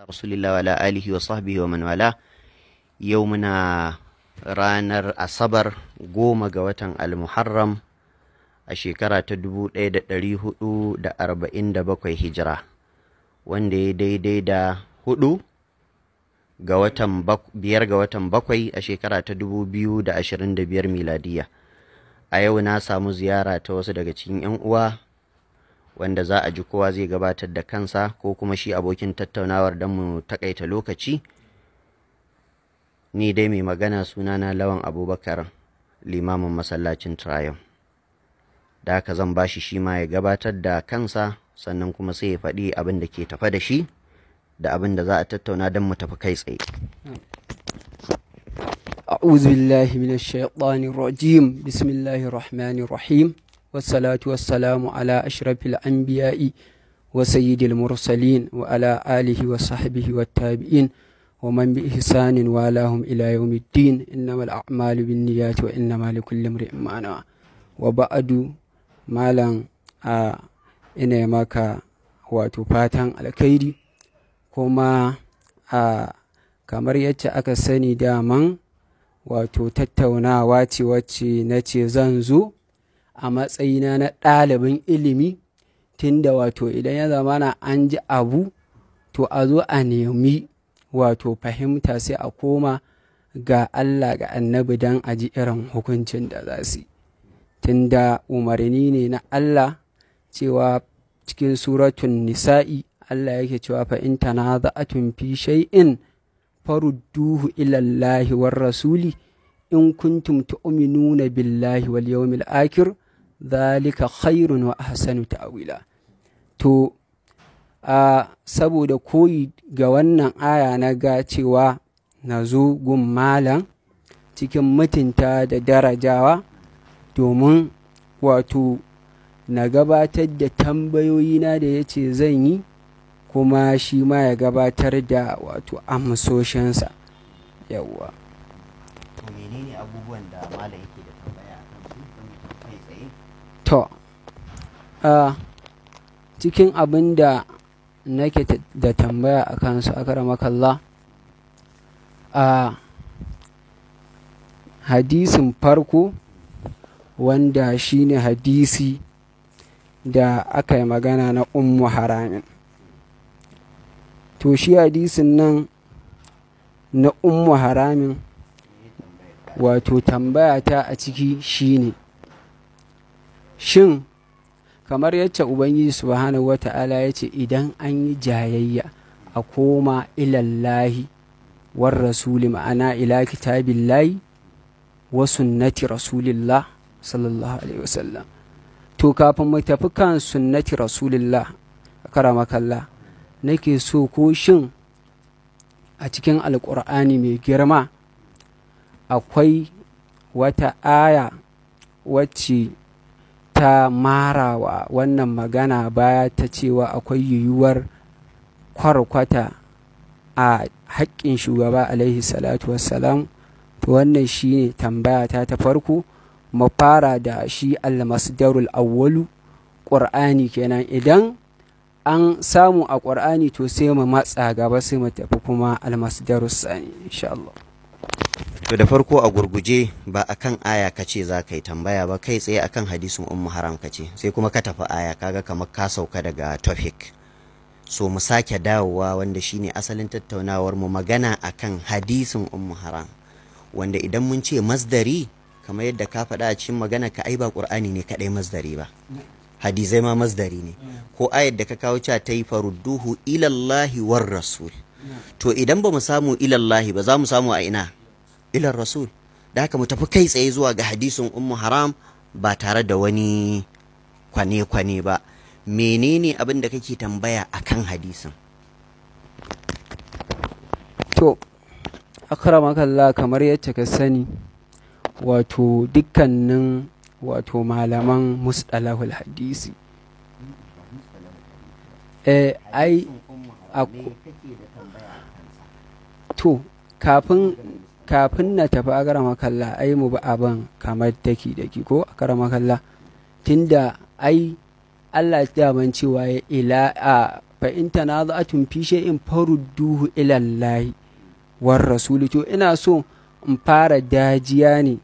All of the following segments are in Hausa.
Rasulillah wa ala alihi wa sahbihi wa man wala. Yau muna ranar Asabar, 10 ga watan Al-Muharram a shekara ta 1447 Hijira, wanda ya daidai da 4 ga watan 5 ga watan 7 a shekara ta 2025 miladiya. A yau na samu ziyara ta wasu daga cikin 'yan uwa wanda za a ji kowa zai gabatar da kansa ko kuma shi abokin tattaunawar don mu takaita lokaci. Ni dai mai magana sunana Lawan Abubakar, limamin masallacin Triumph. Da haka zan bashi shi ma ya gabatar da kansa, sannan kuma sai ya faɗi abin da ke tafa da shi da abin da za a tattauna don mu tafi kai tsaye. أعوذ بالله من الشيطان الرجيم، بسم الله الرحمن الرحيم، والصلاة والسلام على أشرف الأنبياء وسيد المرسلين وعلى آله وصحبه والتابعين ومن بإحسان والاهم إلى يوم الدين. إنما الأعمال بالنيات وإنما لكل امرئ ما نوى. وبعد، malam a ina maka wato fatan alkhairi, kuma a kamar yacce aka sani daman wato tattaunawa ce wacce na ce zan zo a matsayina na ɗalibin ilimi, tunda wato idan ya zamana an ji abu to a zo a nemi wato fahimta, sai a koma ga Allah ga Annabi don a ji irin hukuncin da za su yi, tunda umarni ne na Allah cewa cikin Suratun Nisa'i Allah yake cewa: "Fa in tanaza'tum fi shay'in farudduhu ila Allahi war rasuli in kuntum tu'minuna billahi wal yawmil akhir, dhalika khairun wa ahsanu ta'wila." To a saboda koyi ga wannan aya na ga cewa na zo gun malam cikin mutunta da darajawa domin wato na gabatar da tambayoyina da ya ce zan yi, kuma shi ma ya gabatar da wato amsoshinsa. Yawwa. To, menene abubuwan da malam yake da tambaya a kan su don mu tafi kai tsaye? To, a cikin abin da nake da tambaya a kansu, akaramakallah, a hadisin farko wanda shine hadisi da aka yi magana na Ummu Haramin. To, shi hadisin nan na Ummu Haramin, wato tambaya ta a ciki shine, shin kamar yacce Ubangiji Subhanahu wa Ta'ala ya ce idan an yi jayayya a koma ilallahi war rasuli, ma'ana ila kitabillahi wa sunnati rasulillah sallallahu alaihi wasallam. To, kafin mu tafi kan sunnati rasulillah, karamakalla, nake so ko shin a cikin Alƙur'ani mai girma akwai wata aya wacce ta marawa wannan magana baya ta cewa akwai yiwuwar kwarkwata a haƙƙin shugaba alaihi salatu wassalam? To, wannan shine tambaya ta ta farko. Mu fara da shi almasdarul awwalu, Ƙur'ani kenan. Idan an samu a Ƙur'ani, to sai mu matsa gaba, sai mu tafi kuma almasdarus sani, insha Allah. To, da farko a gurguje, ba akan aya kace za ka yi tambaya ba, kai tsaye akan hadisin Ummu Haram kace, sai kuma ka tafi aya, kaga kamar ka sauka daga topic. So mu sake dawowa wanda shine asalin tattaunawar mu, magana akan hadisin Ummu Haram, wanda idan mun ce masdari, kamar yadda ka faɗa a cikin magana ka, ai ba Qur'ani ne kaɗai masdari ba, hadisai ma masdari ne. Ko ayar da ka kawo cewa ta yi farudduhu ilallahi war rasul, to idan ba mu samu ilallahi ba, za mu samu a ina? Ilar rasul. Da haka mu tafi kai tsaye zuwa ga hadisin Ummu Haram ba tare da wani kwane-kwane ba. Menene abin da kake tambaya akan hadisin? To, akramakallah, kamar yacce ka sani, wato dukkanin wato malaman mustalahul hadisi, ai to kafin na tafi, akramakallah, ai mu bi abin kamar daki daki ko, akramakallah, tunda ai Allah daman cewa ya ila a Fa in tanaza'tum fi shay'in farudduhu ila Allah war rasuli. To ina so in fara dajiya ne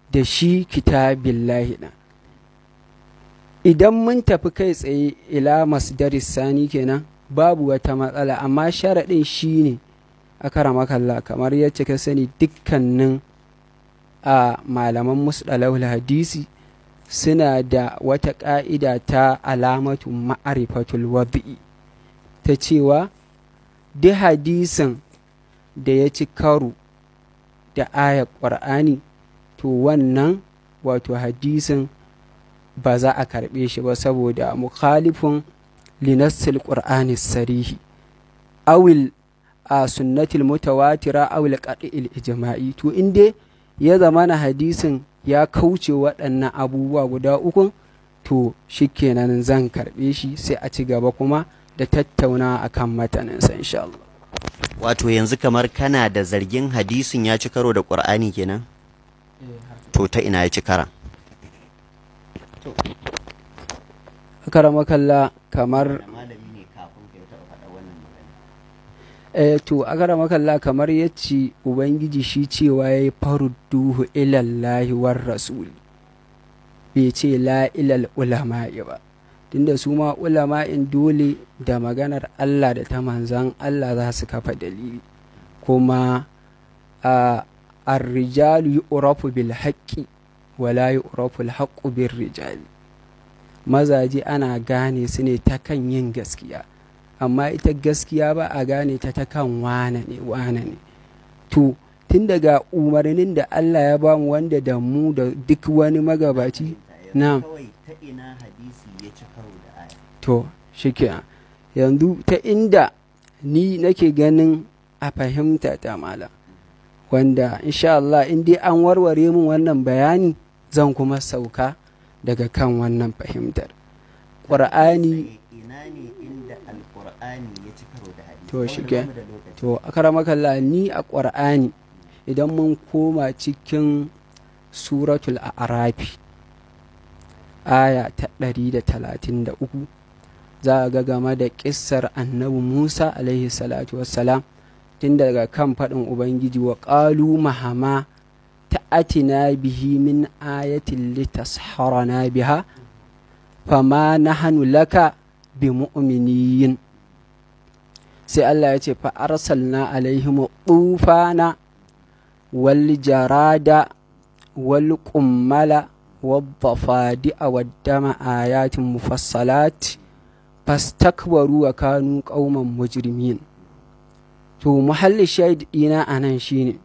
da shi kitabillahi ɗin. Idan mun tafi kai tsaye ila masdaris sani kenan, babu wata matsala, amma sharaɗin shi ne a karamakalla, kamar yacce ka sani, dukkanin a malaman musdalahul hadisi suna da wata ƙa'ida ta alamatu ma'arifatul wadi'i, ta cewa duk hadisin da ya ci karo da ayar ƙur'ani, to wannan wato hadisin ba za a karɓe shi ba, saboda mukhalifun linassil qur'ani sarihi awil a sunnatil mutawatira awil qat'il ijma'i. To in dai ya zama na hadisin ya kauce waɗannan abubuwa guda uku, to shikenan zan karɓe shi, sai a ci gaba kuma da tattauna akan mataninsa insha Allah. Wato yanzu kamar kana da zargin hadisin ya ci karo da Qur'ani kenan? To ta ina ya ci karan? Akaramakalla, kamar to akaramakalla, kamar yace Ubangiji shi cewa yayi farudduhu ilallahi war rasul, bai ce la ilal ulama'i ba, tunda su ma ulama'in dole da maganar Allah da ta manzan Allah za su kafa dalili. Kuma a arrijalu yu'rafu bil haqqi wala yu'rafu al haqqu bir rijali. Mazaje ana gane su ne ta kan yin gaskiya, amma ita gaskiya ba a gane ta ta kan wane ne wane ne. To tun daga umarnin da Allah ya bamu, wanda da mu da duk wani magabaci na ta ina hadisi ya ci karo da aya? To shikenan, yanzu ta inda ni nake ganin a fahimta ta malam, wanda insha Allah in dai an warware min wannan bayani zan kuma sauka daga kan wannan fahimtar. Ƙur'ani ina ne inda alƙur'ani ya ci karo da hadisi? To shike, to akaramakalla, ni a ƙur'ani idan mun koma cikin suratul a'rafi aya ta 133, za a ga game da ƙissar annabi Musa alaihi salatu wassalam, tun daga kan faɗin Ubangiji wa ƙalu mahama ta'atina bihi min ayatin litasharana biha fama nahnu laka bi mu'minin. Sai Allah ya ce fa arsalna alaihim tufana wal jarada wal qummala والضفادع والدم آيات مفصلات فاستكبروا وكانوا قوما مجرمين. To muhalli shahid ɗina a nan shine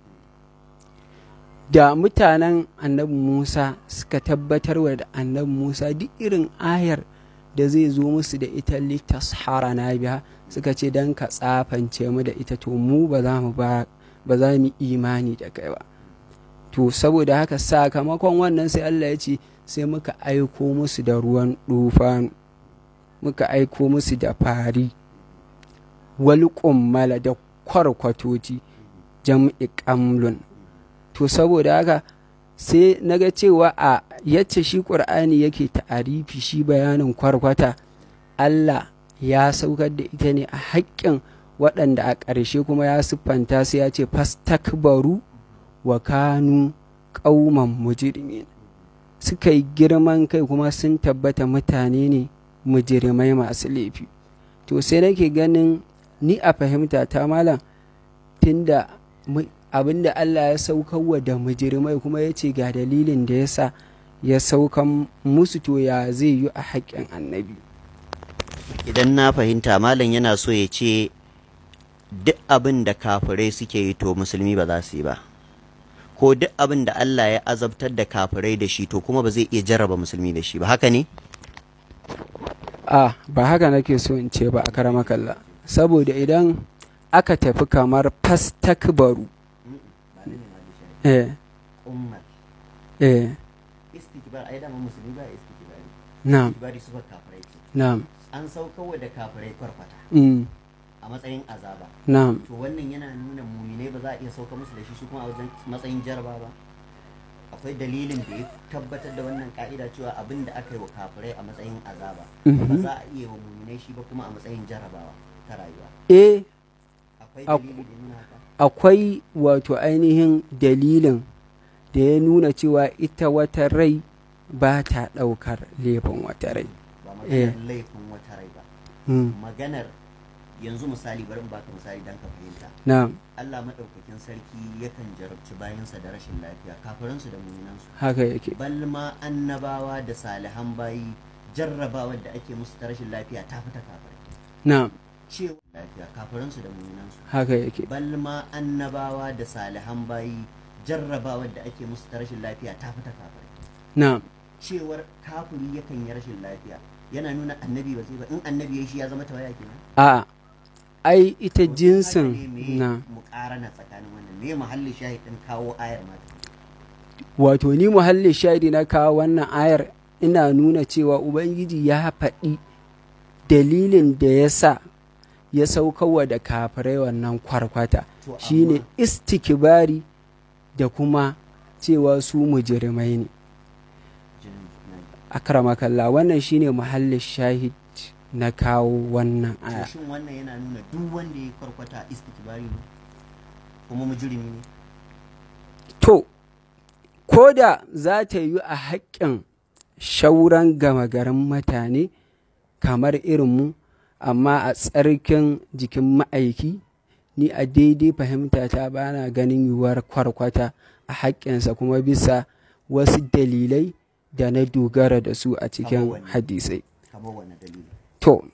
da mutanen annabi Musa suka tabbatar da annabi Musa duk irin ayar da zai zo musu da ita litashara na biya, suka ce don ka tsafance mu da ita, to mu ba za mu ba za mu imani da kai ba. To saboda haka sakamakon wannan sai Allah ya ce sai muka aiko musu da ruwan dufanu, muka aiko musu da fari wal qummala da kwarkwatoci, jam'i qamlun. To saboda haka sai naga cewa a yacce shi Qur'ani yake ta'arifi shi bayanin kwarkwata, Allah ya saukar da ita ne a haƙƙin waɗanda a ƙarshe kuma ya siffanta sai ya ce fastakbaru wa kanu ƙauman mujrimin. Suka yi girman kai kuma sun tabbata mutane ne mujrimai masu laifi. To sai nake ganin ni a fahimta ta malam, tunda abinda Allah ya saukarwa da mujrimai kuma ya ce ga dalilin da yasa ya saukan musu, to ya zai yi a haƙƙin annabi? Idan na fahimta, malam yana so ya ce duk abin da kafirai suke yi to musulmi ba za su yi ba, ko duk abin da Allah ya azabtar da kafirai da shi to kuma ba zai iya jarraba musulmi da shi ba, haka ne? A ba haka nake so in ce ba a karamakalla, saboda idan aka tafi kamar fastakbaru istikbar, ai dama musulmi ba istikbari. Na'am. Istikbari sifar kafirai ce. Na'am. An saukarwa da kafirai kwarkwata a matsayin azaba. Na'am. To wannan yana nuna muminai ba za a iya sauka musu da shi su kuma a wajen matsayin jaraba ba. Akwai dalilin da ya tabbatar da wannan ka'ida cewa abin da aka yi wa kafirai a matsayin azaba ba za a iya wa muminai shi ba kuma a matsayin jarabawa ta rayuwa? Eh. Akwai dalili da nuna haka? Akwai wato ainihin dalilin da ya nuna cewa ita wata rai ba ta ɗaukar laifin wata rai. Ba maganar laifin wata rai ba. Maganar yanzu misali, bari in baka misali dan ka fahimta. Na'am. Allah madaukakin sarki yakan jarabci bayansa da rashin lafiya, kafiransu da muminansu. Haka yake. Bal ma annabawa da salihan bayi, jarrabawar da ake musu ta rashin lafiya ta fi ta kafirai. Na'am. Cewa lafiya, kafiransu da muminansu. Haka yake. Bal ma annabawa da salihan bayi, jarrabawar da ake musu ta rashin lafiya ta fi ta kafirai. Na'am. Cewar kafiri yakan yi rashin lafiya yana nuna annabi ba zai ba? In annabi ya shi ya zama tawaya kenan? A'a, ai ita To, in haka jinsin ne, me na muƙarana tsakanin wannan? Me muhallin shahid din kawo ayar ma? Wato ni muhallin shahidi na kawo wannan ayar, ina nuna cewa Ubangiji ya faɗi dalilin da ya sa ya saukarwa da kafirai wannan kwarkwata, To, shine amma- istikibari da kuma cewa su mujrimai ne. Akramakallah, wannan shine muhallin shahid na kawo wannan To, aya. shin wannan yana nuna duk wanda ya kwarkwata istikbari ne kuma mujrimi ne? To, ko da za ta yi a haƙƙin shauran gama garin mutane kamar irinmu, amma a tsarkin jikin ma'aiki, ni a daidai fahimta ta ba na ganin yiwuwar kwarkwata a haƙƙinsa, kuma bisa wasu dalilai da na dogara da su a cikin wanne? hadisai. Kamar wanne dalili? To,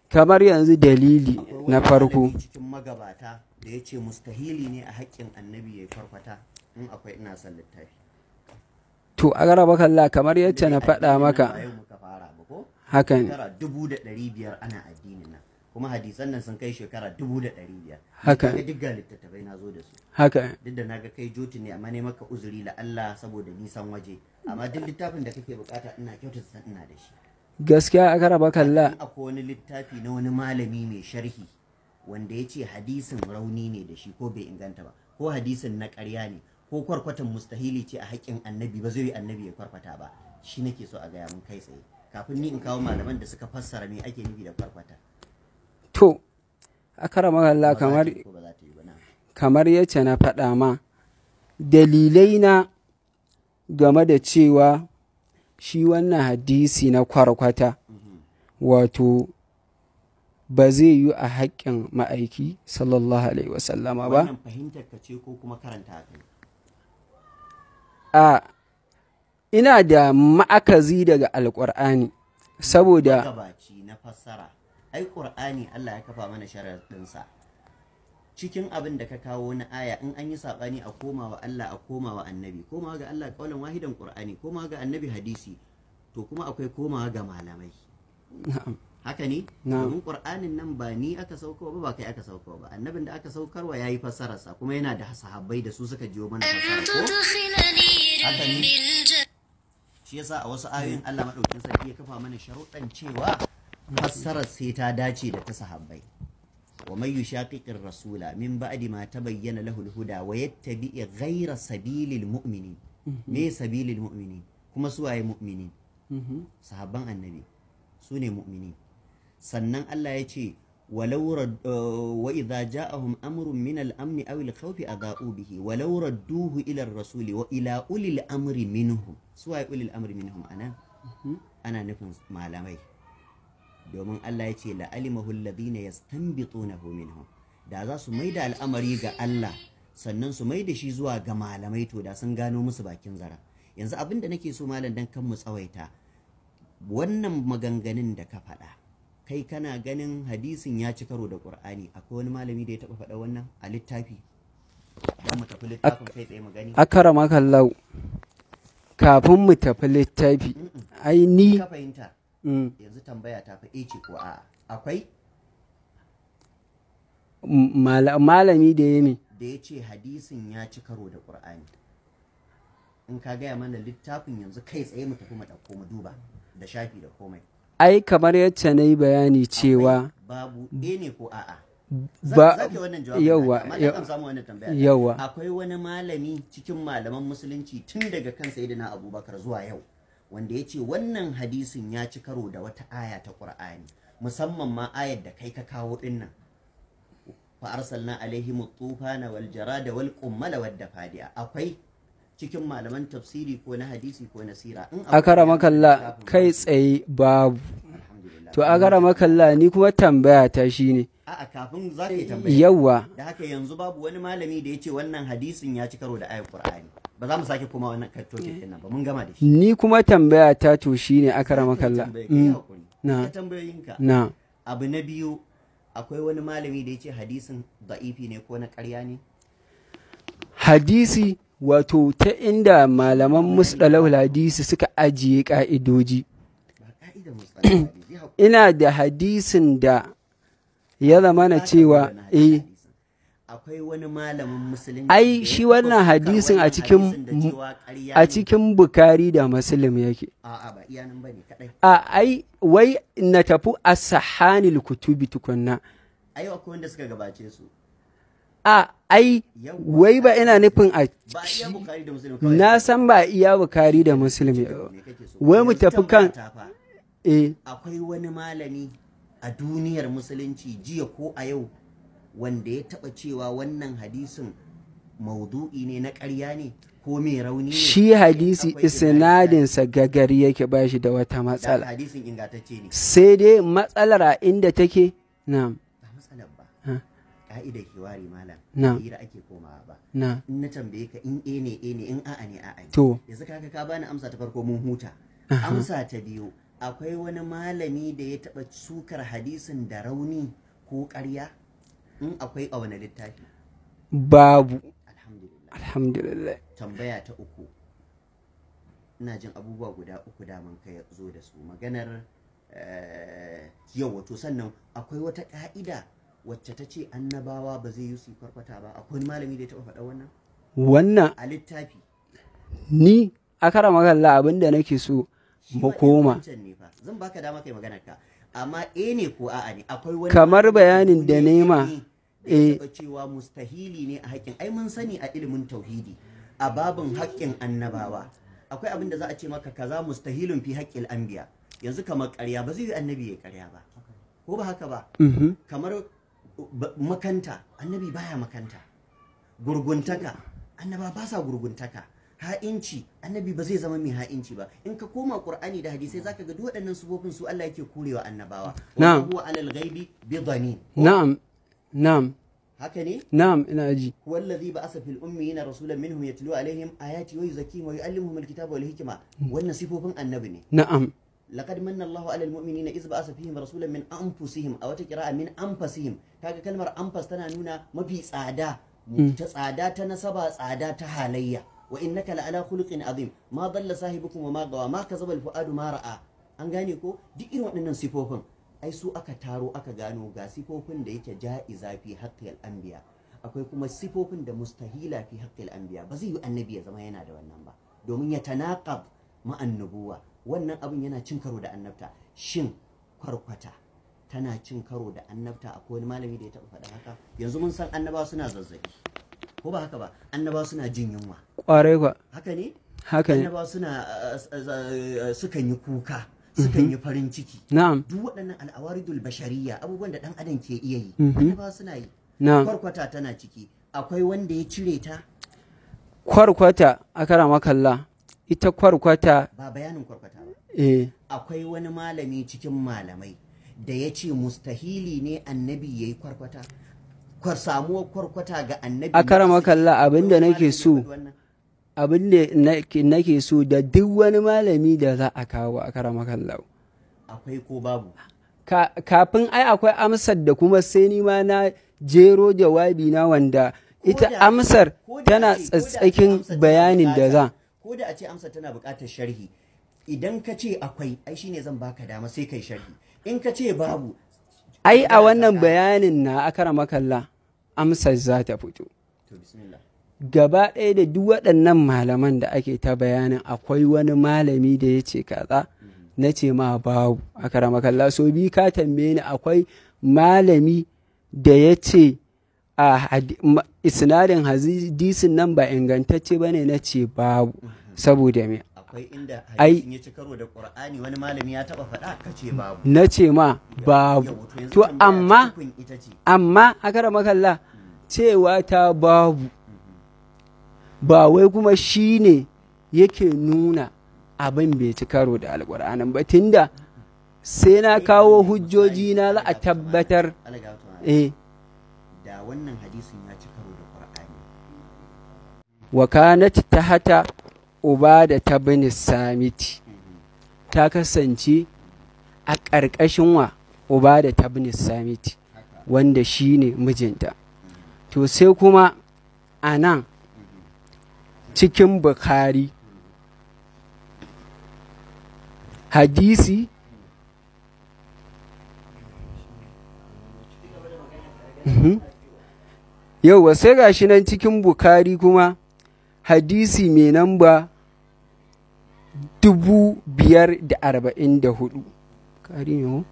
kamar yanzu dalili Akwai na wani farko. malami cikin magabata da ya ce mustahili ne a haƙƙin annabi ya kwarkwata? In akwai, ina son littafi. To, a garaba kalla, kamar yacce na Tunda dai faɗa addinin nan maka. ba yau muka fara ba, ko? Haka ne. Shekara 1500 ana addinin nan, kuma hadisan nan sun kai shekara 1500. Haka. Kaga duk ga littattafai na zo da su. Haka. Duk da naga kai joti ne, amma ne maka uzuri la Allah saboda nisan waje, amma duk littafin da kake bukata ina kyautata san ina da shi. Gaskiya, a garaba kalla. In akwai wani littafi na wani malami mai sharhi wanda ya ce hadisin rauni ne da shi, ko bai inganta ba, ko hadisin na ƙarya ne, ko kwarkwatan mustahili ce a haƙƙin annabi, ba zai yi annabi ya kwarkwata ba, shi nake so a gaya mun kai tsaye kafin ni in kawo malaman da suka fassara me ake nufi da kwarkwata. To, akarama Allah, Ba za kamar ta yi ko ba za ta yi ba na? Kamar yacce na faɗa ma, dalilai na game da cewa shi wannan hadisi na kwarkwata wato ba zai yi a haƙƙin ma'aiki sallallahu alaihi wasallama ba. Wannan fahimtar ka ce ko kuma karanta kai? A ina da ma'akazi daga Alƙur'ani saboda Magabaci na fassara, ai Qur'ani Allah ya kafa mana sharaɗinsa. Cikin abin da ka kawo na aya, in an yi saɓani a komawa Allah, a komawa annabi. Komawa ga Allah kaulan wahidan Qur'ani, komawa ga annabi hadisi, to kuma akwai komawa ga malamai. Na'am. Haka ne? Na'am. Domin Qur'anin nan ba ni aka sauko ba, ba kai aka sauko ba, annabin da aka saukarwa yayi fassararsa, kuma yana da sahabbai da su suka jiyo mana fassara, ko haka ne? Shi yasa a wasu ayoyin Allah madaukakin sarki ya kafa mana sharuɗan cewa fassarar sai ta dace da ta sahabbai. Wa man yushaqiqir rasula min ba'di ma tabayyana lahu al-huda wa yattabi ghayra sabilil mu'minin. Me sabilil mu'minin? Kuma su waye mu'minin? Sahabban annabi su ne mu'minin. Sannan Allah ya ce walau wa idza ja'ahum amrun min al-amni aw al-khawfi adha'u bihi walau radduhu ila ar-rasuli wa ila ulil amri minhum. Su waye ulil amri minhum anan? Ana nufin malamai, domin Allah ya ce la'alimahu alladhina yastanbitunahu minhum. Da za su maida al'amari ga Allah sannan su maida shi zuwa ga malamai, to da sun gano musu bakin zara. Yanzu abin da nake so, malam, dan kan mu tsawaita, wannan maganganun da ka faɗa, kai kana ganin hadisin ya ci karo da Qur'ani, akwai wani malami da ya taɓa faɗa wannan a littafi? Dan mu tafi littafin kai tsaye mu gani. Akaramakallahu, kafin mu tafi littafi, ai ni Ka fahimta? Yanzu tambaya ta fa ce ko a'a, akwai Malami da ya ne da ya ce hadisin ya ci karo da Qur'ani? In ka gaya mana littafin yanzu, kai tsaye mu tafi mu ɗauko mu duba da shafi da komai. Ai kamar yacce na yi bayani cewa Akwai, babu, eh ne ko a'a? Ba Za ka yi wannan jawabin yawa, naka, amma dan amsa mu wannan tambaya. Yawa. Akwai wani malami cikin malaman musulunci tun daga kan Sayyidina Abubakar zuwa yau wanda ya ce wannan hadisin ya ci karo da wata aya ta Qur'ani, musamman ma ayar da kai ka kawo dinnan, fa arsalna alaihim tufana wal jarada wal qummala wad dafadi'a. Akwai cikin malaman tafsiri ko na hadisi ko na sira? In akwai, Akaramakalla, littafin kai tsaye babu. Alhamdulillah. To, akaramakalla, ni kuma tambaya ta shine A'a, kafin za ka yi tambaya. Yawa. Da haka yanzu babu wani malami da ya ce wannan hadisin ya ci karo da ayar Qur'ani. Ba za mu sake koma wannan topic din nan ba, mun gama da shi. Ni kuma tambaya ta to shine, akaramakalla, Tambaye ka, yi hakuri. Na. Ka tambayoyinka. Na. Abu na biyu, akwai wani malami da ya ce hadisin da'ifi ne ko na ƙarya ne? Hadisi, wato ta inda malaman musdalahul hadisi suka ajiye ka'idoji, Ba ka'idar mustalah hadisi. Yi hakuri. Ina da hadisin da ya zama na Ba ka cewa da wani eh hadisin. Akwai wani malamin musulunci Ai da ya shi taɓa wannan sukar hadisin a wannan cikin hadisin da cewa ƙarya a ne? cikin Bukari da Muslim yake. A'a, ba iya nan bane kadai. A ai wai na tafi as-sahanil kutubi tukunna. Ai akwai wanda suka gabace su. A ai Yawwa. wai ba ina nufin a Ba iya Bukhari da Muslim kawai. Na san ba iya Bukari da Muslim. Me kake so? Wai mu Yanzu tafi tambaya kan ta fa. Eh. Akwai wani malami a duniyar musulunci jiya ko a yau wanda ya taba cewa wannan hadisin maudu'i ne, na ƙarya ne, ko mai rauni ne? Shi hadisi Akwai isnadinsa gagari yake, ba shi da wata Da matsala. hadisin ingantacce ne. Sai dai matsalar a inda take, na'am. Ba matsalar ba. Ha, ka'idar hiwari, malam, Na. hira ake komawa ba. Na. In na tambaye ka, in e ne e ne, in a'a ne a'a ne. To. Yanzu kaga ka bani amsa ta farko, mun huta. Amsa ta biyu, akwai wani malami da ya taba sukar hadisin da rauni ko ƙarya? In akwai, a wani littafi? Babu. Alhamdulillah. Alhamdulillah. Tambaya ta uku, ina jin abubuwa guda uku daman ka zo da su maganar yau. Wato sannan akwai wata ka'ida wacce ta ce annabawa ba zai yi su yi kwarkwata ba. Akwai wani malami da ya taɓa faɗa wannan Wannan a littafi? Ni akaramakalla, abinda nake so Shi mu ma irin koma wancan ne fa. Zan baka dama kai maganar ka, amma eh ne ko a'a ne, akwai wani kamar malami a bayanin da duniyar nema ilimi da ya eh taɓa cewa mustahili ne a haƙƙin, ai mun sani a ilimin tauhidi, a babin haƙƙin annabawa akwai abin da za a ce maka kaza mustahilun fi haƙƙil anbiya. Yanzu kamar ƙarya, ba zai yi annabi ya ƙarya ba, ko ba haka ba? Kamar makanta, annabi baya makanta. Gurguntaka, annaba ba sa gurguntaka. Ha'inci, annabi ba zai zama mai ha'inci ba. In ka koma Qur'ani da hadisai, zaka ga duk waɗannan sufofin su Allah yake korewa annabawa. Wa Na'am. huwa alal ghaibi bi dhanin. Na'am, na'am. Haka ne? Na'am, ina ji. هو الذي بعث في الأميين رسولا منهم يتلو عليهم آياته ويزكيهم ويعلمهم الكتاب والحكمة. wannan sifofin annabi ne. Na'am. لقد من الله على المؤمنين إذ بعث فيهم رسولا من أنفسهم، أو قراءة من أنفسهم. Kaga kalmar anfas tana nuna mafi tsada, ta tsada ta nasaba, tsada ta halayya. Wa innaka la'ala khuluqin azim. Ma dalla sahibukum wa ma gawa, ma kazaba al-fuadu ma ra'a. An gane ko? Duk irin waɗannan sifofin ai su aka taro aka gano ga sifofin da yake ja'iza fi haqqil anbiya, akwai kuma sifofin da mustahila fi haqqil anbiya, ba zai yi annabi ya zama yana da wannan ba, domin ya tanaqab ma'an nubuwa, wannan abin yana cin karo da annabta. Shin kwarkwata tana cin karo da annabta? Akwai wani malami da ya taɓa faɗa haka? Yanzu mun san annabawa suna zazzabi, ko ba haka ba? Annabawa suna jin yunwa. Kwarai kwa. Haka ne? Haka ne. Annabawa suna sukan yi kuka, sukan yi farin ciki. Na'am. Duk waɗannan al'awaridul bashariya, abubuwan da ɗan adam ke iya yi, annabawa suna yi. Na'am. Kwarkwata tana ciki. Akwai wanda ya cire ta? Kwarkwata, akaramakalla, ita kwarkwata Ba bayanin kwarkwata ba. Eh. Akwai wani malami cikin malamai da ya ce mustahili ne annabi ya yi kwarkwata, samuwar kwarkwata ga annabi? Akaramakalla, abinda Akwai wani nake malami da ya so faɗi wannan? Abin da nake so da duk wani malami da za a kawo, akaramakalla, Akwai ko babu? Kafin ai akwai amsar da kuma sai ni ma na jero jawabi na, wanda ita amsar Ko da tana a ce tsatsakin amsar tana bayanin da za Ko da a ce amsar tana buƙatar sharhi, idan ka ce akwai, ai shine zan baka dama sai kai sharhi. In ka ce babu, Ai a magana ta wannan ƙare. bayanin na, akaramakalla, amsar za ta fito. To, bismillah. Gaba ɗaya da duk waɗannan malaman da ake ta bayanin akwai wani malami da ya ce kaza, na ce ma babu, akaramakalla. So bi ka tambaye ni akwai malami da ya ce a isnadin hadisin nan ba ingantacce ba ne? Na ce babu. Saboda me? Akwai inda hadisin ya ci karo da Qur'ani, wani malami ya taba faɗa, ka ce babu. Na ce ma babu. To amma akara makalla cewa ta babu ba wai kuma shine yake nuna abin bai ci karo da Alƙur'anin ba, tunda sai na kawo hujjoji na za a tabbatar. Eh, da wannan hadisin ya ci karo da Qur'ani. Wa kanat tahata Ubada ta bin Samiti, ta kasance a ƙarƙashin wa Ubada ta bin Samiti, wanda shine mijinta. To sai kuma a nan cikin Bukhari hadisi yauwa, sai gashi nan cikin Bukhari kuma hadisi mai namba 5044. Kari ne.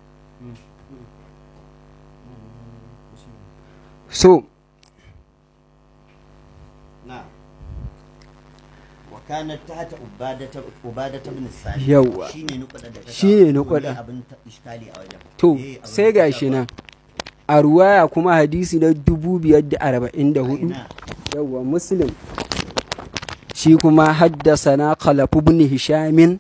So na wa kanat tahta Ubada ibn Sami. Yauwa, shine nukuda da shine nukuda abin iskali a wajen. To sai gashi nan a ruwaya kuma hadisi na 5044, yauwa, Muslim shi kuma haddasana Khalaf ibn Hishamin,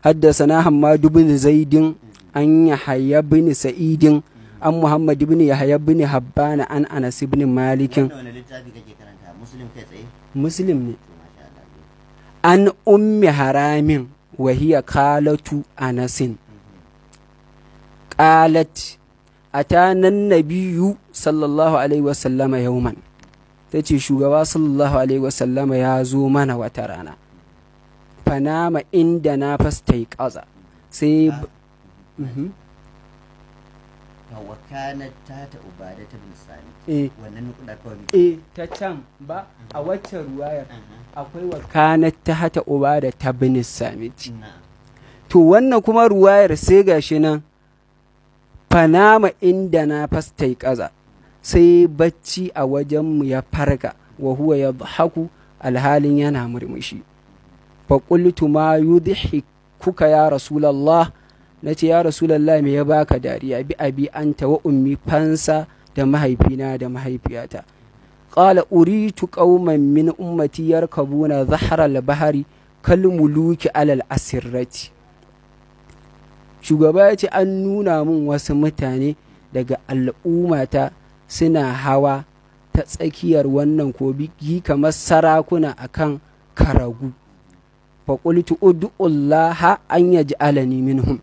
haddasana Hammad ibn Zaidin, an Yahya ibn Sa'idin, an Muhammad ibn Yahya ibn Habban, an Anas ibn Malik. Muslim ne. An Ummi Haramin wa hiya khalatu Anasin, qalat atana an-nabiyyu sallallahu alaihi wa sallama yawman. Ta ce shugaba sallallahu alaihi wasallama ya zo mana wata rana, fanama inda na fasta yi ƙaza sai ta can ba a waccan ruwayar akwai wakanat ta hata Ubada ta bin Samiti. To wannan kuma ruwayar sai gashi nan fanama inda na fasta yi ƙaza, sai bacci a wajenmu ya farka, wa huwa ya haku, alhalin yana murmushi. Faƙultu ma yudhikuka ya Rasulallah? Na ce, ya Rasulallah, me ya baka dariya? Bi abi anta wa ummi, fansa da mahaifina da mahaifiyata. Qala uritu qauman min ummati yarkabuna dhahra al-bahri kal muluki alal asirrati. Shugaba ya ce an nuna mun wasu mutane daga al'ummata suna hawa ta tsakiyar wannan kogi kamar sarakuna akan karagu. Faƙultu ud'ullaha an yaj'alani minhum.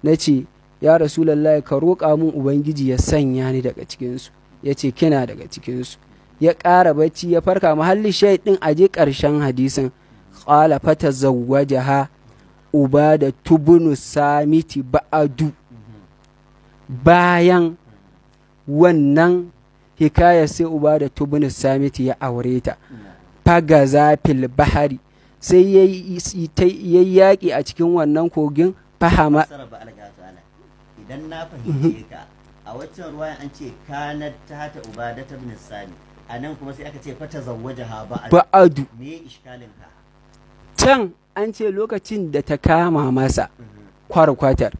Nace ya Rasulullahi, ka roƙa mun Ubangiji ya sanya ni daga cikinsu. Ya ce kina daga cikinsu. Ya ƙara bacci ya farka. Mahalli shai ɗin aje ƙarshen hadisin. Qala fatazawwajaha Ubada tubunu Samiti ba'adu. Bayan wannan hikaya sai Ubada tubunu Samiti ya aure ta. Fagaza fil bahari, sai ya yaƙi a cikin wannan kogin fahama. Idan na fahimce ka, a waccan ruwayan an ce kanat ta Ubada ibn Sami, a nan kuma sai aka ce fata zawwajaha ba'adu. Me iskalin ka? Can an ce lokacin da ta kama masa kwarkwatar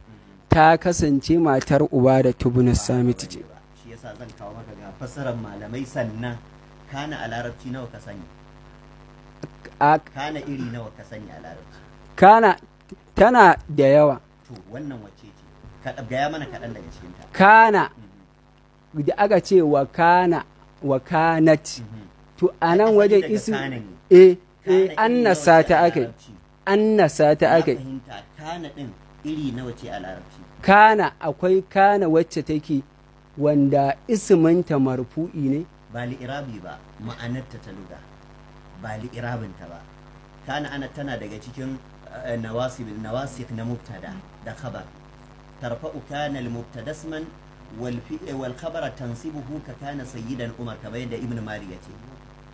ta kasance matar Ubada ibn Samiti ce. Shi yasa zan kawo maka ga fasarar malamai. Sannan kana a larabci nawa ka sani? Kana iri nawa ka sani a larabci? Kana tana da yawa. To wannan wacce ce? Ka gaya mana kaɗan daga cikinta. Kana da aka ce wa kana wa kanat, to a nan wajen isu eh eh annasa ta akai, annasa ta akai. Kana din iri nawa ce a larabci? Kana akwai kana wacce take wanda isminta marfu'i ne. Ba li'irabi ba, ma'anarta ta luga, ba li'irabinta ba. Kana ana tana daga cikin nawasib nawasikh na mubtada da khabar. Tarfa'u kana al-mubtada isman wal khabara tansibuhu ka kana sayyidan Umar, kamar yadda Ibn Mali yace.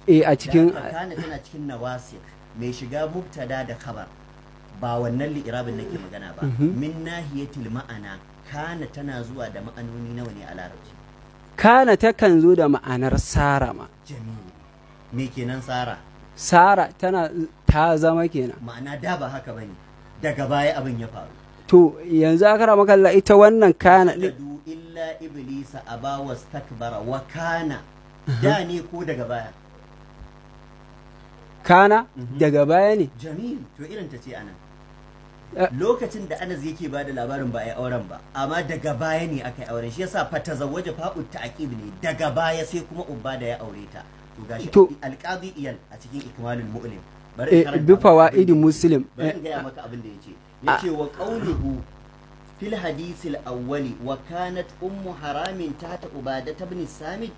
Eh, a cikin kana tana cikin nawasikh mai shiga mubtada da khabar. Ba wannan li'irabin nake magana ba. Min nahiyatil ma'ana, kana tana zuwa da ma'anoni nawa ne a larabci? Kana takan zo da ma'anar sara ma. Jamilu, me kenan sara? Sara tana ta zama kenan. Ma'ana da ba haka bane, daga baya abin ya faru. To yanzu akramakallah ita wannan kana din, Tadu illa iblisa aba wastakbara wa kana, da ne ko daga baya? Kana daga baya ne. Jamil, to irin ta ce anan. Lokacin da Anas yake ba da labarin ba a yi auren ba, amma daga baya ne aka yi auren. Shi yasa fa tazawwaja fa'u ta'qib ne, daga baya sai kuma ubba da ya aure ta. To gashi alqadi iyal a cikin Ikmalul Mu'lim. Bari in karanta bi maka abin fawaidi da yace. Muslim. Bari in gaya maka abin da yace. Yace wa qawluhu fil hadith al awwali wa kanat ummu haramin tahta ubadah ibn samit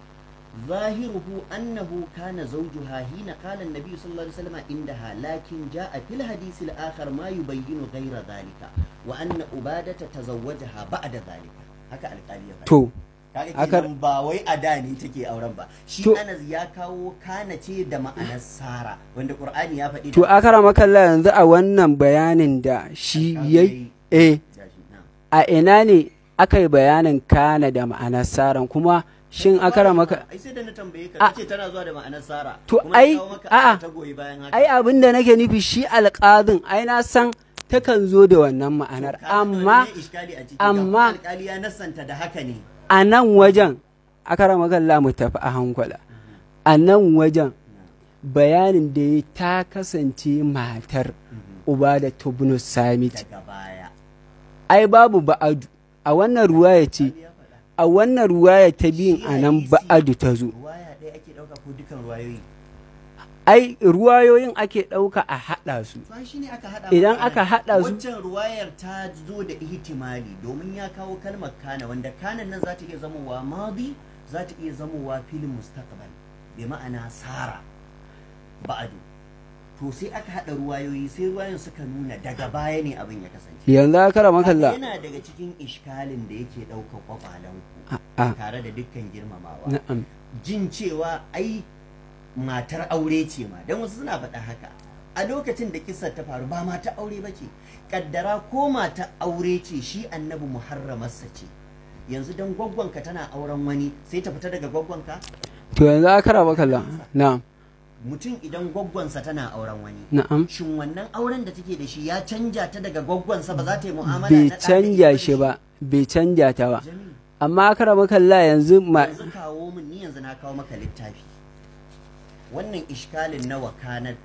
ظاهره أنه كان زوجها حين قال النبي صلى الله عليه وسلم عندها، لكن جاء في الحديث الآخر ما يبين غير ذلك، وأن أبادة تزوجها بعد ذلك. haka alƙali ya faɗi. To Kaga kenan ba wai a da ne take auren ba. Shi Anas ya kawo kana ce da ma'anar Sara, wanda Qur'ani ya faɗi. To akramakallah yanzu a wannan bayanin da shi Alƙali yayi, yayi. Gashi, na'am. a ina ne aka yi bayanin kana da ma'anar saran kuma? Shin akramaka Ai sai da na tambaye ka, kace tana zuwa da ma'anar Sara. To Kuma na ai, kawo maka a'a. aya ta goyi bayan haka. Ai abin da nake nufi, shi alƙadin ai na san takan zo da wannan ma'anar, Ka ga amma wani iskali a ciki, ga amma- kuma alƙali ya nassanta da haka ne. A nan wajen akramakallah mu tafi a hankula. A nan wajen bayanin da ya ta kasance matar uba da tubnu samit Daga baya. Ai babu ba'adu a wannan ruwaya ce, Ya faɗa. a wannan ruwaya ta biyun Shi a nan hadisi, ba'adu ta zo. Ruwaya ɗaya ake ɗauka ko dukan ruwayoyi? Ai ruwayoyin ake ɗauka a haɗa su. To ai shine aka haɗa Idan maka aka anan. haɗa su- Waccan ruwayar ta zo da ihtimali domin ya kawo kalmar kana, wanda kanan nan za ta iya zamowa madi, za ta iya zamowa filin mustaqbal, bi ma'ana sara ba'adu. To sai aka haɗa ruwayoyi, sai ruwayoyin suka nuna daga baya ne abin ya kasance. Yanzu aka makalla Yana daga cikin ishkalin da yake ɗaukar kwakwalenku a tare da dukkan girmamawa. Na'am. Jin cewa ai matar aure ce ma, don wasu suna faɗa haka. A lokacin da kissar ta faru ba mata aure ba ce. Kaddara ko mata aure ce, shi annabi muharramarsa ce. Yanzu don gwaggwanka tana auren wani, sai ta fita daga gwaggwanka? To yanzu aka makalla, na'am. Mutum idan gwaggwansa tana auren wani, Na'am. shin wannan auren da take da shi ya canja ta daga gwaggwansa, ba za ta yi mu'amala Bai na ɗa da canja ita da shi ba, bai canja ta ba. Jamilu, Amma aka makalla yanzu ma yanzu kawo min, ni yanzu na kawo maka littafi. Wannan ishkalin na wakanat,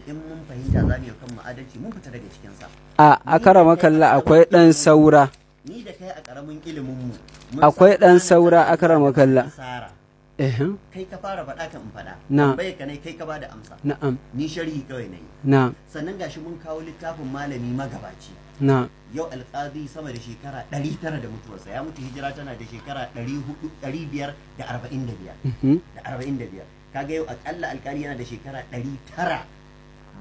in mun fahimta za mu yi kan mu adalci, mun fita daga cikinsa. A akara makalla akwai ɗan saura. Ni da kai a karamin ilimin mu mun Akwai san ɗan kana saura tana akara makalla. Sara. Ehem. Kai ka fara faɗa kan in faɗa. Na. Tambaye ka ne, kai ka bada amsa. Na'am. Ni sharhi kawai nayi. Na'am. Sannan gashi mun kawo littafin malami magabaci. Na'am. Yau alƙadi sama da shekara 900 da mutuwarsa, ya mutu hijira tana da shekara 400 545. Da 45. Kaga yau akalla alƙali yana da shekara 900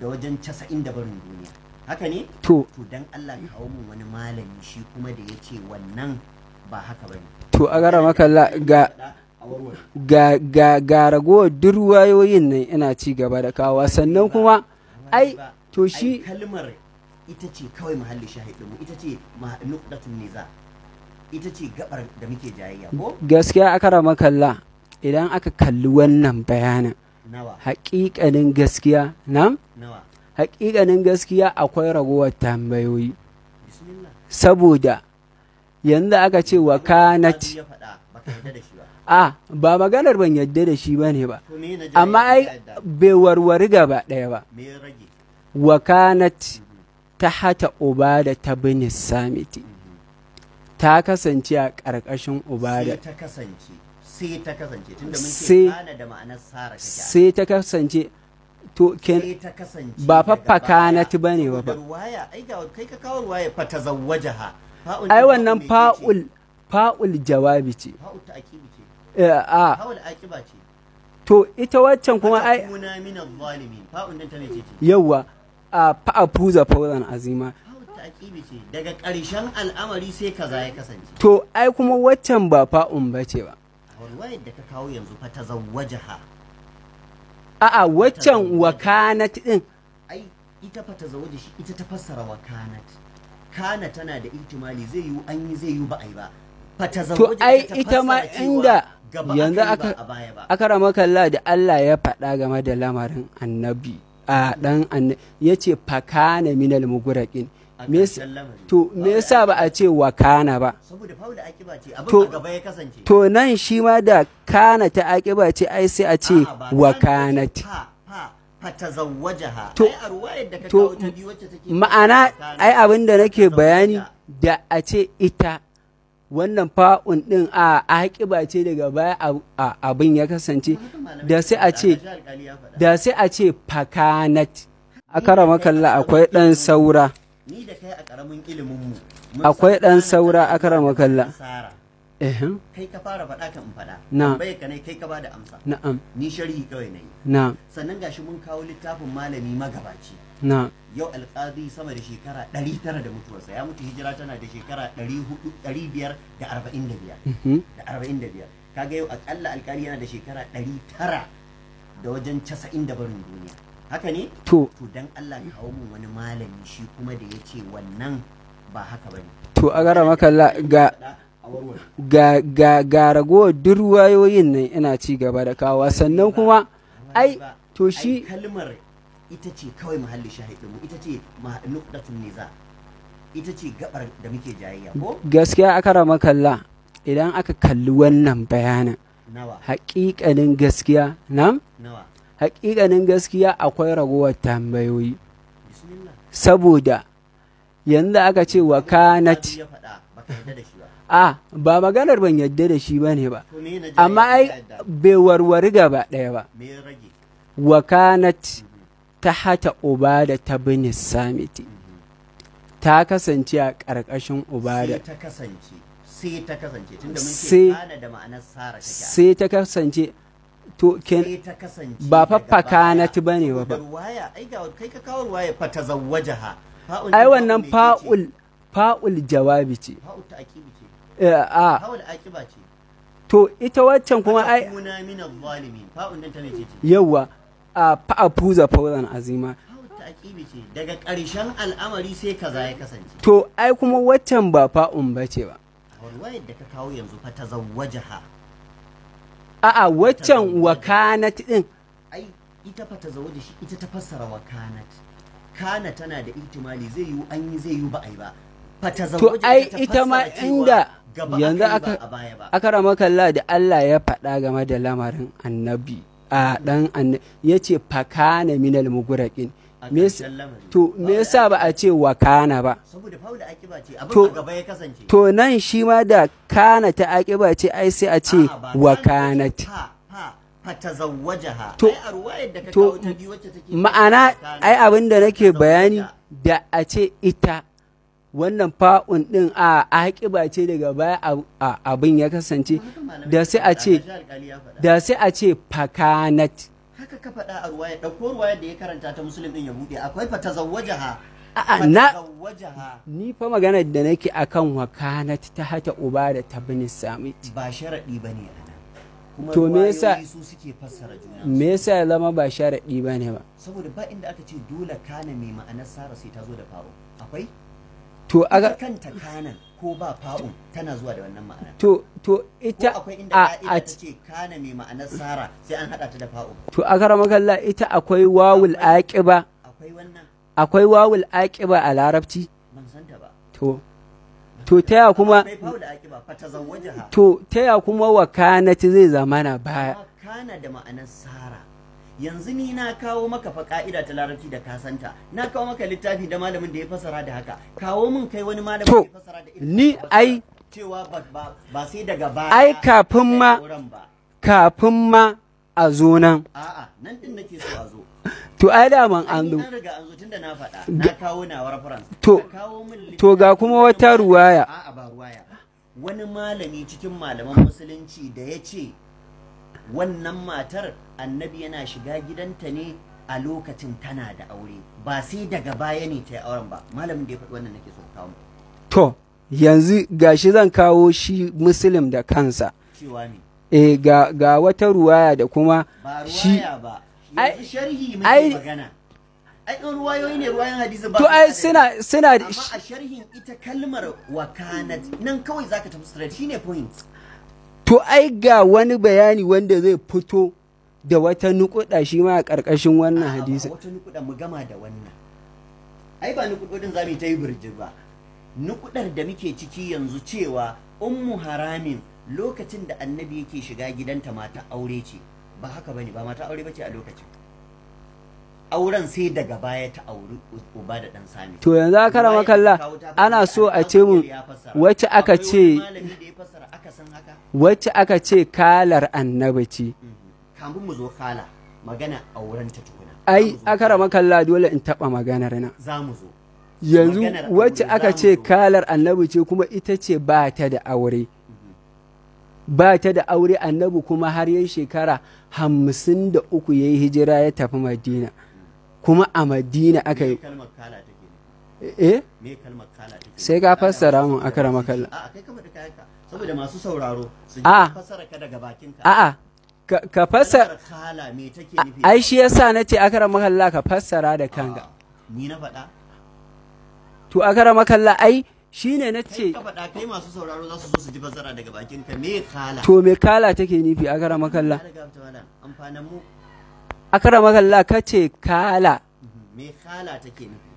da wajen 90 da barin duniya, haka ne? To. To dan Allah kawo mun wani malami shi kuma da ya ce wannan ba haka bane. To akara makalla ga A warware. ga ragowar duk ruwayoyin nan ina ci gaba da kawa, sannan kuma ai Ba. to Ai shi kalmar ita ce kawai muhalli shahidinmu, ita ce nuqdatun niza, ita ce gabar da muke jayayya ko? Gaskiya akara makalla idan aka kalli wannan bayanin, Nawa? haƙiƙanin gaskiya na Nawa? haƙiƙanin gaskiya akwai ragowar tambayoyi. Bismillah. Saboda yanzu aka ce wa kanat ya faɗa baka yarda da shi ba. A ba maganar ban yadda da shi bane ba. To me na jayayya? Amma ai ka yarda? bai warware gaba ɗaya ba. Me ya rage? Wa kanat ta hata ubada ta bin samiti, ta kasance a ƙarƙashin Sai ubada. ta kasance, sai ta kasance, tunda mun ce kana da ma'anar sara take a Sai ta kasance, to ken sai ta kasance ba daga fa baya. fakanat bane ba Saboda fa. ruwaya ai ga kai ka kawo ruwaya fa tazawwajaha, fa'un Ai din wannan fa'un me ce? fa'ul, fa'ul jawabi ce. Fa'ul ta'qibi ce. A Fa'ul aqiba ce. To ita waccan kuma ai kuna min adh-dhalimin, fa'un din ta mece ce? Yawa, a fa'a fuza fawzan azima. Fa'ul ta'qibi ce, daga ƙarshen al'amari sai kaza ya kasance. To ai kuma waccan ba fa'un bace ba. A ruwayar da ka kawo yanzu fa tazawwajaha. A'a, waccan wakanat din. Ai ita fa tazawwaja shi ita ta fassara wa kanat. Kana tana da ihtimali, zai yiwu an yi, zai yiwu ba a yi ba. Fa tazawwaja To ai ta ita ma fassara cewa inda- Gaba Yanzu aka yi aka ba a baya ba. Akaramakalla, da Allah ya faɗa game da lamarin annabi a ɗan annabi, ya ce fakana minal muguraqin. A Me yasa- ƙarshen lamari. To me yasa ba a ce wa kana ba? Saboda faula akiba ce, abin a gaba ya kasance. To nan shi ma da kana ta aƙiba ce, ai sai a ce A'a, ba wa kana kanat. ce, fa fa fatazawwajaha. To- Ai a ruwayar da ka to kawo ta biyu wacce take ma'ana kana. ai abin da nake bayani, da a ce ita wannan fa'un ɗin a aƙiba ce daga baya abin ya kasance, Haka malamai da sai suka a faɗa, ce gashi alƙali ya faɗa. da sai a ce fakanat. A karamakalla, akwai ɗan saura. Ni da kai a ƙaramin ilimin mu mun Akwai san ɗan kana saura tana a karamakalla. Sara. Ehem, Kai ka fara faɗa kan in faɗa. Na. Tambayar ka ne, kai ka bada amsa. Na'am. Ni sharhi kawai nayi. Na. Sannan gashi mun kawo littafin malami magabaci. Na. Yau alƙadi sama da shekara 900 da mutuwarsa, ya mutu hijira tana da shekara 400 545. Da 45. Kaga yau akalla alƙali yana da shekara 900 da wajen 90 da barin duniya. Haka ne? To. To dan Allah kawo mun wani malami shi kuma da ya ce wannan ba haka bane. To a karamakalla, ga A warware. ga ragowar duk ruwayoyin nan ina ci gaba da kawo, sannan kuma ai Ba. to shi Ai kalmar ita ce kawai muhalli shahidin mu, ita ce nuqdatun niza, ita ce gabar da muke jayayya ko. Gaskiya a karamakalla, idan aka kalli wannan bayanin, Nawa? haƙiƙanin gaskiya na Nawa? haƙiƙanin gaskiya akwai ragowar tambayoyi. Bismillah. Saboda yanzu aka ce wa kanat. ya faɗa baka yarda da shi ba. A ba maganar ban yadda da shi bane ba. To me na jayayya? Amma ai Ka yarda. bai warware gaba ɗaya ba. Me ya rage? Wa kanat ta hata Ubada ta bin Samiti, ta kasance a ƙarƙashin Ubada. Sai ta kasance, sai ta kasance, tunda mun ce kana da ma'anar sara take. Sai ta kasance, to ken Sai ta kasance ba daga fa baya. fakanat bane ba Saboda fa. ruwaya ai ga kai ka kawo ruwaya fatazawwajaha. Fa'un Ai din wannan fa'un me ce? fa'ul jawabi ce. Fa'u ta'aqibi ce. A Fa'ul aqiba ce. To ita waccan kuma ai kuna min adh-dhalimin, fa'un din ta mece ce? Yawa, a fa'afuza fawzan azima. Fa'u ta'aqibi ce, daga ƙarshen al'amari sai kaza ya kasance. To ai kuma waccan ba fa'un bace ba. A ruwayar da ka kawo yanzu fatazawwajaha. A'a, waccan wakanat din. Ai ita fatazawwaja shi ita ta fassara wa kanat. Kana tana da ihtimali, zai yiwu an yi, zai yiwu ba a yi ba. To Fatazawwaja ai ta ita ma fassara cewa inda gaba yanzu aka yi aka ba a baya ba. aka ramakalla, da Allah ya faɗa game da lamarin annabi a ɗan annabi, ya ce fakana minal muguraqin. A Me yasa- ƙarshen lamari. To me yasa ba a ce wa kana ba? Saboda faula akiba ce, abin To- a gaba ya kasance. To nan shi ma da kana ta aƙiba ce, ai sai a ce A'a, ba wa kana kanat. ce, fa fa fatazawwajaha. To- Ai a ruwayar da ka to kawo ta biyu wacce take ma'ana kana. ai abin da nake bayani, da a ce ita wannan fa'un ɗin a aƙiba ce daga baya abin ya kasance, Haka malamai da sai suka a faɗa, ce gashi alƙali ya faɗa. da sai a ce fakanat. Haka ka faɗa a ruwaya, ɗauko ruwayar da ya karanta ta Muslim ɗin ya buɗe, akwai fatazawwajaha. A'a, na Fatazawwajaha. Ni fa maganar da nake akan wakanat ta hata uba da ta bin Samit. Ba sharaɗi ba ne a nan. Kuma To me yasa- ruwayoyi su suke fassara juna. Me yasa ya zama ba sharaɗi ba ne ba? Saboda ba inda aka ce dole kana mai ma'anar sara sai ta zo da fa'u. Akwai? To Ita aka kanta kanan ko ba fa'un tana zuwa da wannan ma'ana. To Ko ita akwai inda a ka'ida a ta ce kana mai ma'anar sara sai an haɗa ta da fa'u? To akaramakalla, ita akwai wawul aqiba? Akwai wannan? Akwai wawul aqiba a larabci? Ban san ta ba. To taya kuma Akwai fa'u da aqiba, fatazawwajaha. To taya kuma wakanat zai zamana baya? Amma kana da ma'anar sara. Yanzu ni na kawo maka fa ka'ida ta larabci da ka santa. Na kawo maka littafi da malamin da ya fasara da haka. Kawo min kai wani malamin To, da ya fasara da irin ni da ka fasara. ai Cewa ba sai daga baya Ai kafin ma aka yi auren ba. Kafin ma a zo nan. A'a, nan din nake so a zo. To ai daman Ai, an ni zo. an riga an zo tunda na faɗa. Na kawo nawa reference. To- Ka kawo min to ga littafi kuma wani wata malami- ruwaya. A'a, ba ruwaya ba. Wani malami cikin malaman musulunci da ya ce wannan matar annabi yana shiga gidanta ne a lokacin tana da aure, ba sai daga baya ne ta yi auren ba. Malamin da ya faɗi wannan nake so ka kawo min. To yanzu gashi zan kawo shi Muslim da kansa. Cewa me? E ga wata ruwaya da kuma Ba shi ruwaya ba. Ai- Yanzu sharhi muke magana. Ai in ruwayoyi ne, ruwayoyin hadisin ba To su ai da suna suna adadi. Amma a sharhin ita kalmar wakanat nan kawai zaka tafi straight, shine point. To ai ga wani bayani wanda zai fito da wata nukuda shi ma a ƙarƙashin wannan A'a, ba hadisin. Wata nukuda, mu gama da wannan. Ai ba nukudodin za mu yi ta yi birjir ba. Nukudar da muke ciki yanzu cewa Ummu Haramin lokacin da Annabi yake shiga gidanta mata aure ce, ba haka bane? Ba mata aure bace a lokacin. Auren sai daga baya ta auri uba da dan Sami. To yanzu aka rama kalla, ana so a ce mun wacce aka ce malami da ya fassara aka san haka. Wacce aka ce kalar Annabi ce. Kamun mu zo kala, magana auren ta tukuna. Ai Za mu zo aka kala. rama kalla, dole in taɓa maganar nan. Za mu zo. Yanzu Maganar aure wacce aka za mu ce zo. kalar Annabi ce, kuma ita ce ba ta da aure. Ba ta da aure, Annabi kuma har yayi shekara 53 ya yi hijira ya tafi Madina. Kuma a Madina aka Me yi. kalmar kala take ne? Eh? Me kalmar kala take? Sai ka fassara mun, akara makalla. A'a, kai ka faɗi kayanka saboda masu sauraro su ji A. fassara ka daga bakinka. A'a, ka fassara. Kalmar kala me take nufi? Ai shi yasa na ce akara makalla ka fassara da kanka. A'a, ni na faɗa. To akara makalla, ai shine na Kai ce ka faɗa, kai masu sauraro za su zo su ji fassara daga bakinka, me kala? To me kala take nufi, akara makalla? Ya riga ta wala amfanin mu. Akara makalla, ka ce kala. Me kala take nufi?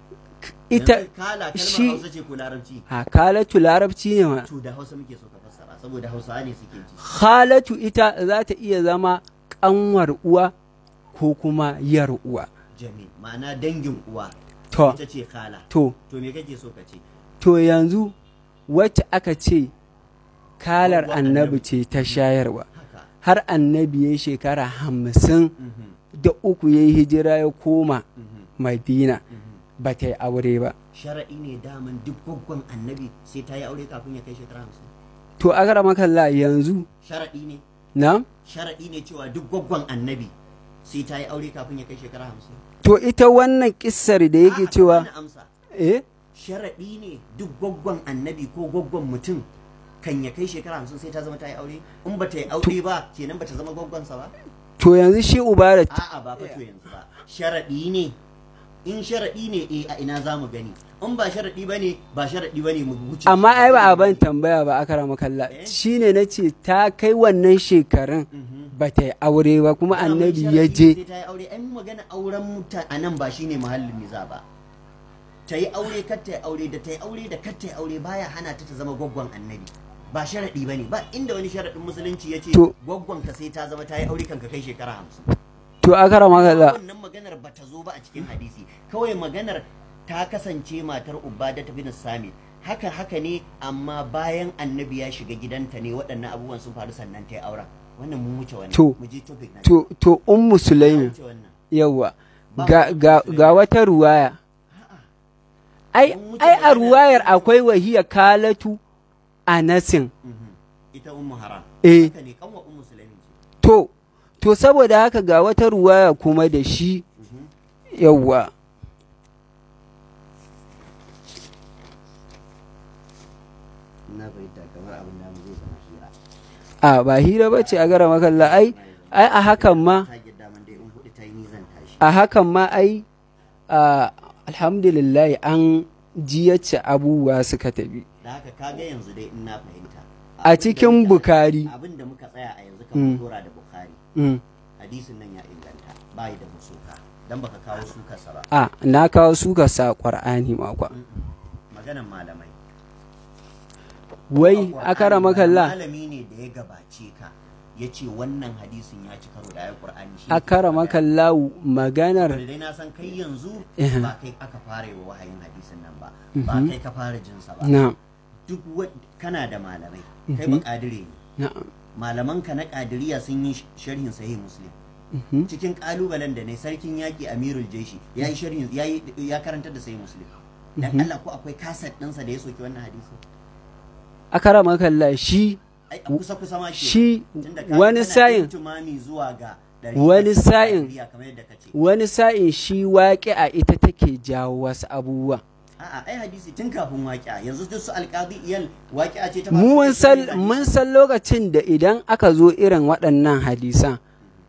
Ita Yanzu kala kalmar shi Hausa ce ko Larabci? A kalatu Larabci ne ma. To da Hausa muke so ka fassara saboda Hausawa ne suke ji. Khalatu ita za ta iya zama kanwar uwa ko kuma yar uwa. Jami, ma'ana dangin uwa. To. Ita ce kala. To. To me kake so ka ce? To yanzu wacce aka ce kalar Gwaggon Annabi Annabi. ce ta shayarwa, Haka. har Annabi ya shekara 53 ya yi hijira ya koma Madina, ba ta yi aure ba. Shara'i ne daman duk gwaggon Annabi sai ta yi aure kafin ya kai shekara 50? To akara makalla yanzu Shara'i ne? Na. Shara'i ne cewa duk gwaggon Annabi sai ta yi aure kafin ya kai shekara 50? To ita wannan kissar da yake A'a, ka cewa bani amsa. Eh. Sharaɗi ne duk gwaggon Annabi ko gwaggon mutum kan ya kai shekara 50 sai ta zama ta yi aure? In ba ta yi aure ba kenan ba ta zama gwaggonsa ba? To yanzu shi uba da A'a, ba fa to yanzu ba. Sharaɗi ne? In sharaɗi ne, eh, a ina za mu gani? In ba sharaɗi ba ne, ba sharaɗi ba ne, mu wuce. Amma ai ba a ban tambaya ba, akara makalla. Eh? Shine na ce ta kai wannan shekarun ba ta yi aure ba, kuma Daman Annabi ya sharaɗi je sai ta yi aure, ai magana auren mutan a nan ba shine muhallin niza ba. Ta yi aure, kar ta yi aure, da ta yi aure da kar ta yi aure baya hana ta ta zama gwaggon Annabi. Ba sharaɗi ba ne, ba inda wani sharaɗin musulunci ya ce To- gwaggon ka sai ta zama ta yi aure kan ka kai shekara 50. To akara makalla, Wannan maganar ba ta zo ba a cikin hadisi. Kawai maganar ta kasance matar Ubada ta bin Sami haka haka ne, amma bayan Annabi ya shiga gidanta ne waɗannan abubuwan sun faru sannan ta yi auren. Wannan mun wuce wannan. To- mu je topic na to Ummu gaba. Sulaimin. Wuce wannan. Yawa, Ba ga mu ga Sulaimin. ga wata ruwaya, ai Mun wuce ai a magana. ruwayar akwai wahiya kalatu Anasin. Ita Ummu Haram? Eh. Haka ne, kanwa Ummu Sulaimin ce. To saboda haka ga wata ruwaya kuma da shi, yawa. Na fahimta, kamar abin da mu zai zama hira. A ba hira ba ce a gara makalla, ai a hakan ma Target daman dai in hudu ta yi ni zan tashi. A hakan ma ai alhamdulillah an ji yacce abubuwa suka tafi. Da haka kaga yanzu dai in na fahimta, A cikin Bukhari. Abin da muka tsaya a yanzu kan dora da Bukhari, hadisin nan ya inganta, bai da musuka dan baka kawo sukarsa ba. A na kawo suka sa Qur'ani makwa. Maganan malamai. Wai Qur'ani akara ba makalla, malami ne da ya gabace ka ya ce wannan hadisin ya ci karo da ayar Qur'ani shi ne akara ke magana. makalla, maganar Saboda dai na san kai yanzu Eh. ba kai aka fara yi wa wahayin hadisin nan ba, ba kai ka fara jinsa ba. Na. Duk kana da malamai, kai ba kadire ne. Na'am. Malaman ka na kadiriya sun yi sharhin Sahih Muslim. Cikin kalubalen da ne, sarkin yaki Amirul Jaishi ya yi sharhin, ya karantar da Sahih Muslim. Dan Allah ko akwai kaset ɗinsa da ya soki wannan hadisi? Akara makalla, shi Ai a kusa kusa ma ke. shi Tunda ka wani kana sa'in intimami zuwa ga ɗariƙar wani sa'in Qadiriyya kamar yadda ka ce. Wani sa'in shi waƙi a ita take jawo wasu abubuwa. A'a, ai hadisi tun kafin waƙi'a, yanzu duk su Alƙadi Iyal waƙi'a ce ta Mu mun san lokacin da idan aka zo irin waɗannan hadisan,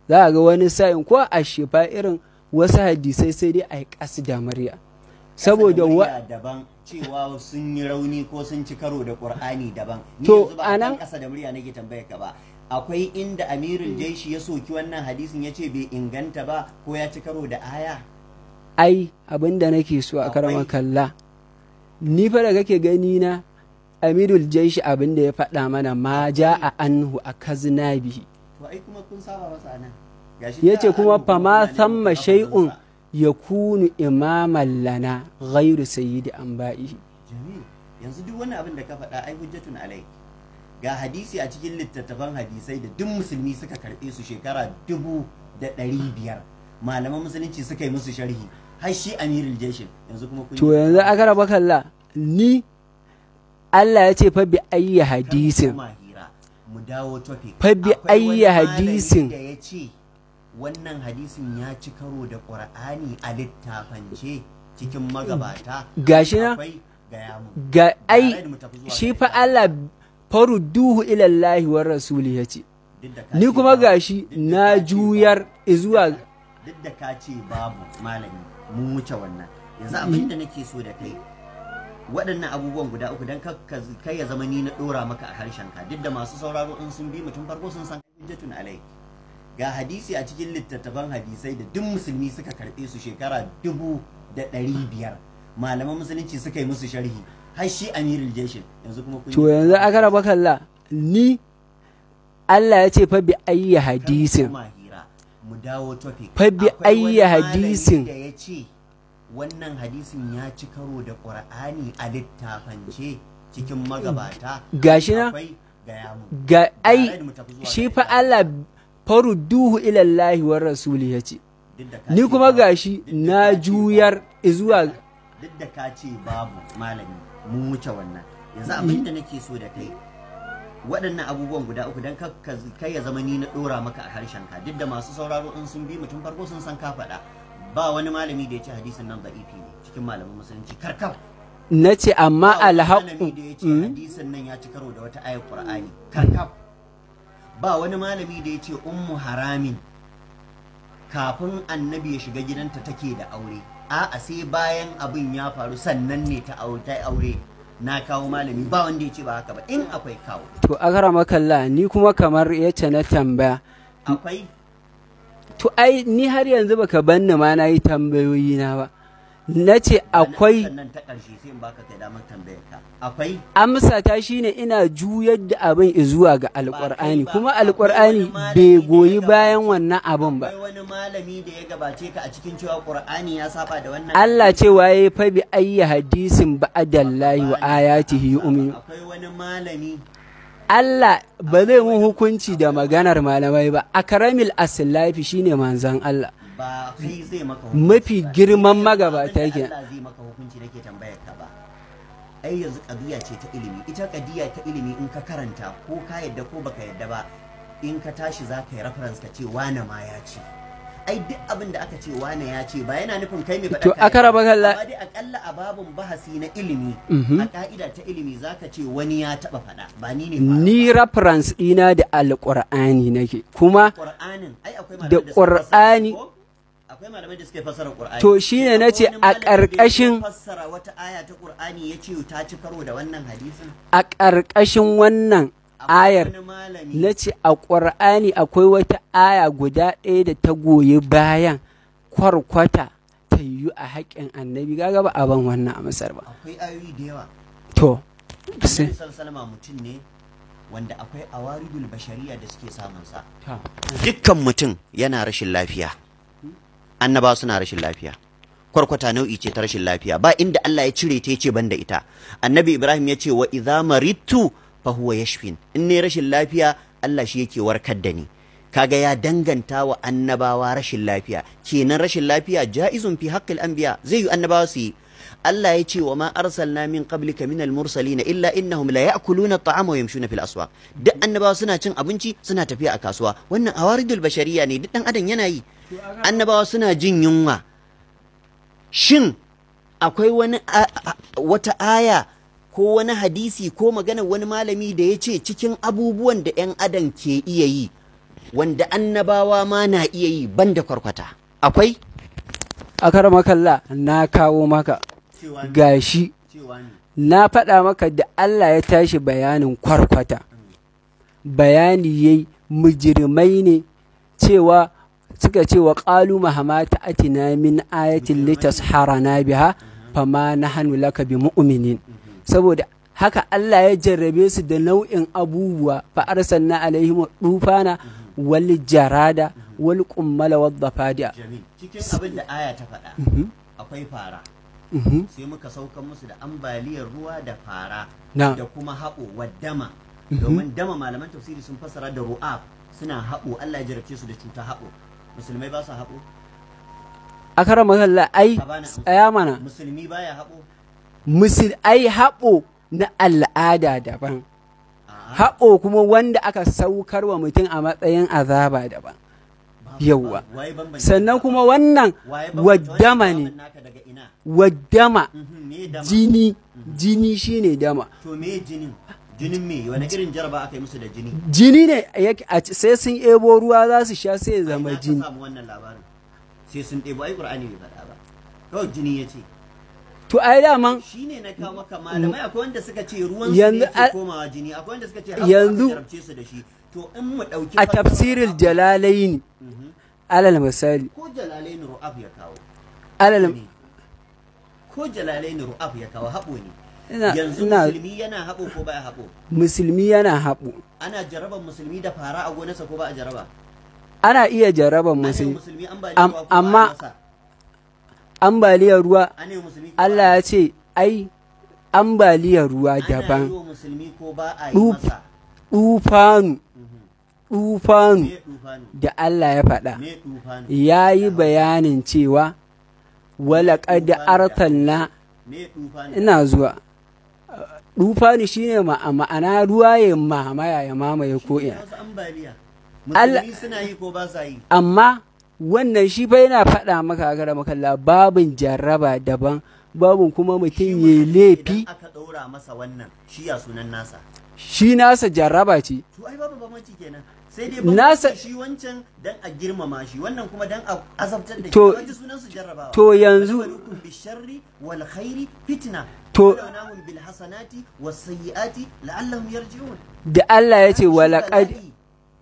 za a ga wani sa'in ko a shefa irin wasu hadisai sai dai a yi ƙas da murya. Saboda daban cewa sun yi rauni ko sun ci karo da Qur'ani daban. Ni To, yanzu ba anan- akan kasa da murya nake tambayar ka ba. Akwai inda Amirul Jaishi ya soki wannan hadisin ya ce bai inganta ba ko ya ci karo da aya? Ai abin da nake so a karama Akwai- kalla, ni fa da kake gani na, Amirul Jaishi abin da ya faɗa mana ma ja a anhu a kazna bihi. To ai kuma kun saba masa anan. Gashi Ya ce ta kuma anhu fama kuna neman thamma ku kafa shay'un gunsa. yakunu imaman lana ghairu sayyidi anba'ihi. Jamil, yanzu duk wani abin da ka faɗa ai hujjatun alai. Ga hadisi a cikin littattafan hadisai da duk musulmi suka karɓe su shekara 1500. Malaman musulunci suka yi musu sharhi har shi Amirul Jeshin yanzu kuma kun To yanzu aka raba kalla, ni Allah ya ce fa bi ayyi Kar mu hadisin koma hira, mu dawo topic. Fa bi Akwai wani ayyi malami hadisin. da ya ce wannan hadisin ya ci karo da Qur'ani a littafance cikin magabata. Gashi na- Akwai, gaya mun. Ga ai Tare da mu tafi zuwa shi ga fa Allah farudduhu ila Allah war rasuli ya ce. Duk da ka Ni ce kuma babu, gashi duk da na ka ce juyar babu, zuwa duk da ka ce babu malami, mun wuce wannan. Yanzu abin da nake so da kai, waɗannan abubuwan guda uku don kai ya zama ni na ɗora maka a harshen ka, duk da masu sauraro in sun bi mutum farko sun san hujjatun alai. Ga hadisi a cikin littattafan hadisai da duk musulmi suka karɓe su shekara 1500. Malaman musulunci suka yi musu sharhi har shi Amirul Jeshin yanzu kuma kun To yanzu aka raba kalla, ni Allah ya ce fa bi ayyi Kar mu hadisin koma hira, mu dawo topic. Fa bi Akwai wani ayyi malami hadisin. da ya ce wannan hadisin ya ci karo da Qur'ani a littafance cikin magabata. Gashi na- Akwai, gaya mun. Ga ai Tare da mu tafi zuwa shi ga fa Allah farudduhu ila Allah war rasuli ya ce. Duk da ka Ni ce kuma babu, gashi duk da na ka ce juyar babu, zuwa duk da ka ce babu malami, mun wuce wannan. Yanzu abin da nake so da kai, waɗannan abubuwan guda uku don kai ya zama ni na ɗora maka a harshen ka, duk da masu sauraro in sun bi mutum farko sun san ka faɗa, ba wani malami da ya ce hadisin nan da'ifi ne cikin malaman musulunci karkar. Na ce amma Ba wani alhaƙu malami da ya ce hadisin nan ya ci karo da wata ayar Qur'ani karkar. Ba wani malami da ya ce Ummu Haramin kafin annabi ya shiga gidanta take da aure, a'a, sai bayan abin ya faru sannan ne ta aure. Na kawo malami, ba wanda ya ce ba haka ba. In akwai, kawo. To akrama kalla, ni kuma kamar yace na tambaya. Akwai? To ai ni har yanzu baka banni ma na yi tambayoyi na ba. Na ce akwai. Sannan ta ƙarshe sai in baka kai damar tambayar ka. Akwai? Amsa ta shine ina juyar da abin zuwa ga Alƙur'ani, Ba kai ba. kuma Akwai Alƙur'ani wani malami bai da ya goyi bayan gabace- wannan abin ba. Akwai wani malami da ya gabace ka a cikin cewa Qur'ani ya saba da wannan? Allah cewa ya fa bi ayyi hadisin ba'adallahi wa ayatihi yu'minu. Akwai wani malami Allah ba zai mun hukunci da maganar malamai ba. Akramil aslafi shine manzon Allah. Ba kai zai maka hukunci Mafi ba. girman Ni magabata abin da kenan. Allah zai maka hukunci nake tambayar ka ba. Ai yanzu kadiya ce ta ilimi. Ita kadiya ta ilimi, in ka karanta, ko ka yadda ko baka yadda ba, in ka tashi za ka yi reference ka ce wane ma ya ce. Ai duk abin da aka ce wane ya ce ba yana nufin kai mai faɗa To, ka yadda akara ba. bakalla- Amma dai akalla a babun bahasi na ilimi, a ka'ida ta ilimi, zaka ce wani ya taɓa faɗa, ba ni ne fara Ni ba. reference ɗina da Alƙur'ani nake kuma. Qur'anin ai akwai Da malamai da suka fassara Qur'ani- ko? Akwai malamai da suka fassara Qur'ani. To shine Shin nace akwai wani a malami da ya ƙarƙashin- fassara wata aya ta Qur'ani ya ce ta ci karo da wannan hadisin? A ƙarƙashin wannan Akwai ayar wani malami na ce a Ƙur'ani akwai wata aya guda ɗaya da ta goyi bayan kwarkwata ta yiwu a haƙƙin annabi? Gaga ba a ban wannan amsar ba. Akwai ayoyi da yawa. To Annabi sai sallallahu alaihi wasallam mutum ne wanda akwai awaridul bashariya da suke samun sa. Dukkan mutum yana rashin lafiya. Annabawa suna rashin lafiya. Kwarkwata nau'i ce ta rashin lafiya, ba inda Allah ya cire ta ya ce banda ita. Annabi Ibrahim ya ce wa idza maridtu fa huwa yashfin, in ne rashin lafiya Allah shi yake warkar da ni. Kaga ya danganta wa annabawa rashin lafiya. Kenan rashin lafiya ja'izun fi haqqil anbiya, zai yi annabawa su yi. Allah ya ce wa ma arsalna min qablika min al-mursalin illa innahum la ya'kuluna at-ta'ama wa yamshuna fil aswaq. Duk annabawa suna cin abinci, suna tafiya a kasuwa. Wannan awaridul bashariya ne, duk dan adam yana yi. Annabawa suna jin yunwa. Shin akwai wani wata aya ko wani hadisi ko maganar wani malami da ya ce cikin abubuwan da 'yan adam ke iya yi, wanda annabawa ma na iya yi, banda kwarkwata? Akwai? Akaramakalla, na kawo maka. Gashi na faɗa maka da Allah ya tashi bayanin kwarkwata, bayani yayi mujrimai ne, cewa suka ce wa qalu mahama ta'atina min ayatin litasharana biha fama nahnu laka bimu'minin. Saboda haka Allah ya jarrabe su da nau'in abubuwa, fa arsalna alaihim dufana wal jarada wal qummala wad dafadi'a. Cikin abin da aya ta faɗa akwai fara, sai muka sauka musu da ambaliyar ruwa da fara da kuma haɓo wa dama, domin dama malaman tafsiri sun fassara da ru'ab, suna haɓo. Allah ya jarabce su da cuta haɓo. Musulmai ba su haɓo? Akara Allah, ai tsaya mana. Musulmi baya haɓo? Ai haɓo na al'ada daban, haɓo kuma wanda aka saukar wa mutum a matsayin azaba daban. Yawwa, sannan kuma wannan waddama ne, waddama jini, jini shine dama. To me jinin? Jinin me? Wani irin jaraba aka yi musu da jini? Jini ne sai sun ebo ruwa za su sha sai ya zama jini. Samu wannan labarin sai sun ɗebo, ai Qur'ani bai faɗa ba, kawai jini ya ce. To ai daman shine na kawo maka malamai, akwai wanda suka ce ruwan su ne ke komawa jini, akwai wanda suka ce yanzu jarabce su da shi. To in mu dauki a tafsiril jalalaini alal misali, ko jalalaini ru'af ya kawo, alal ko jalalaini ru'af ya kawo haɓo ne. Yanzu musulmi yana haɓo ko ba haɓo? Musulmi yana haɓo. Ana jaraban musulmi da fara a gonarsa ko ba a jaraba? Ana iya jaraban musulmi, amma ambaliyar ruwa Allah ya ce ai ambaliyar ruwa daban, dufanu dufanu da Allah ya faɗa ya yi bayanin cewa walaƙad arsalna, ina zuwa, dufanu shine ma'ana ruwa ya mamaya ya mamaye ko'ina. Amma wannan shi fa yana faɗa maka a gara makalla babin jarraba daban, babin kuma mutum ya laifi. Aka ɗaura masa wannan shi ya sunan nasa, shi nasa jarraba ce. To ai babu bambanci kenan, sai dai nasa shi wancan dan a girmama shi, wannan kuma dan a azabtar da shi. To sunan su jarrabawa. To yanzu bi sharri wal khairi fitna, to bil hasanati was sayyiati la'allahum yarji'un. Da Allah ya ce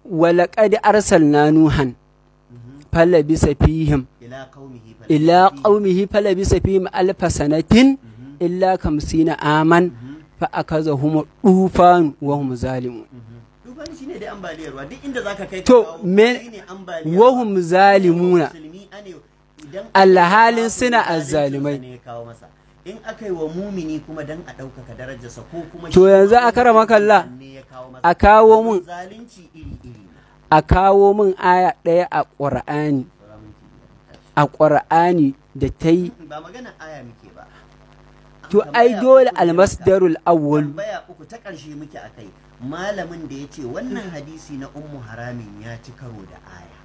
walaqad arsalna nuhan falabisa fihim ila qaumihi falabisa fihim alfa sanatin illa 50 aman fa akazahum dufan wa hum zalimun. Dufan shine dai ambaliyar ruwa, duk inda zaka kai to me wa hum zalimuna, alhalin suna azzalimai. In aka yi wa mumini kuma dan a ɗaukaka darajarsa ko kuma to yanzu a karama kalla a kawo mun zalunci iri iri, a kawo min aya ɗaya a ƙur'ani, a ƙur'ani da ta yi ba magana aya muke ba. To ai dole almasdarul awwal. Tambaya uku ta ƙarshe muke akai. Malamin da ya ce wannan hadisi na Ummu Haramin ya ci karo da aya,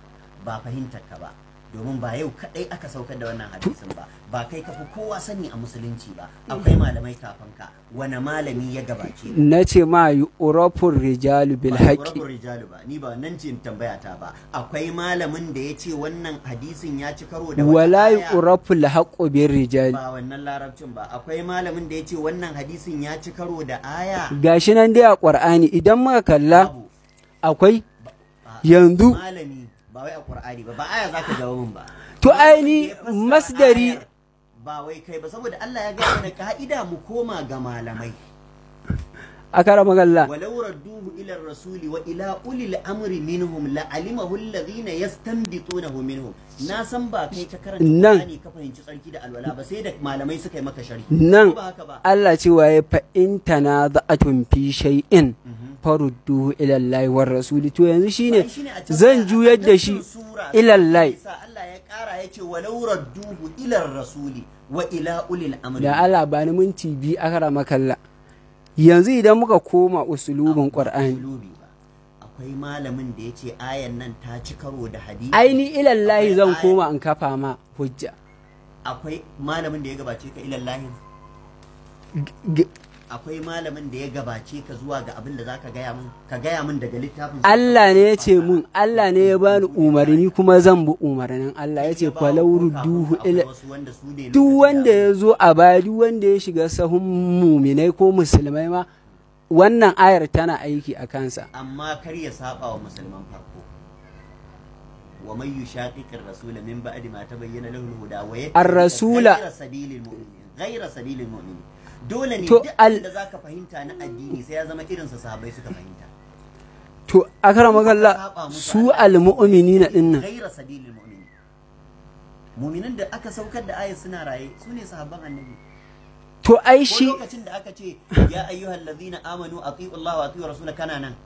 ba fahimtar ka ba, domin ba yau kadai aka saukar da wannan hadisin ba, ba kai ka fi kowa sani a musulunci ba, akwai malamai kafin ka. Wani malami ya gabace? Na ce ma yu'rafur rijalu bil haqqi. Yu'rafur rijalu ba, ni ba nan ce tambaya ta ba. Akwai malamin da ya ce wannan hadisin ya ci karo da wala yu'raful haqqu bir rijali, ba wannan larabcin ba. Akwai malamin da ya ce wannan hadisin ya ci karo da aya. Gashi nan dai a Qur'ani idan muka kalla akwai yanzu malami ba wai a Qur'ani ba, ba aya zaka jawo min ba. To ai ni masdari ba wai kai ba, saboda Allah ya ga mana ka'ida mu koma ga malamai. Akara magalla walau radduhu ila rasuli wa ila ulil amri minhum la alimahu alladhina yastanbitunahu minhum. Na san ba kai ka karanta Qur'ani ka fahimci tsarki da alwala ba, sai da malamai suka yi maka sharhi. Nan Allah cewa ya fa in tanaza'atun fi shay'in farudduhu ila Allah war rasuli. To yanzu shine zan juyar da shi ila Allah. Allah ya kara yace walau radduhu ila rasuli wa ila ulil amri. Da Allah ba ni minti biyu akara makalla. Yanzu idan muka koma usulubin Qur'ani, akwai malamin da yace ayan nan ta ci karo da hadisi. Aini ilallahi zan koma in kafa ma hujja. Akwai malamin da ya gabace ka ilallahi? Akwai malamin da ya gabace ka zuwa ga abin da zaka gaya min, ka gaya min daga littafin. Allah ne ya ce mun, Allah ne ya bani umarni kuma zan bi umarnin Allah. Ya ce falau rudduhu ila, duk wanda ya zo a baya, duk wanda ya shiga sahun muminai ko musulmai ma, wannan ayar tana aiki a kansa. Amma kar ya saba wa musulman farko. Wa man yushaqiqir rasula min ba'di ma tabayyana lahu al-huda wa yattabi Ar-rasula- ghayra sabilil mu'minin, ghayra sabilil mu'minin. Dole ne To, duk abin da zaka fahimta na addini sai ya zama irin sa sahabbai suka fahimta. To akramakallah, Saba musu su Allah. almu'minina dinnan Ghayra sabilil mu'minin, mu'minan da aka saukar da ayat suna raye, su ne sahabban annabi. To ai Ko shi lokacin da aka ce ya ayyuhal ladzina amanu atiiu Allah wa atiiu rasula, kana nan?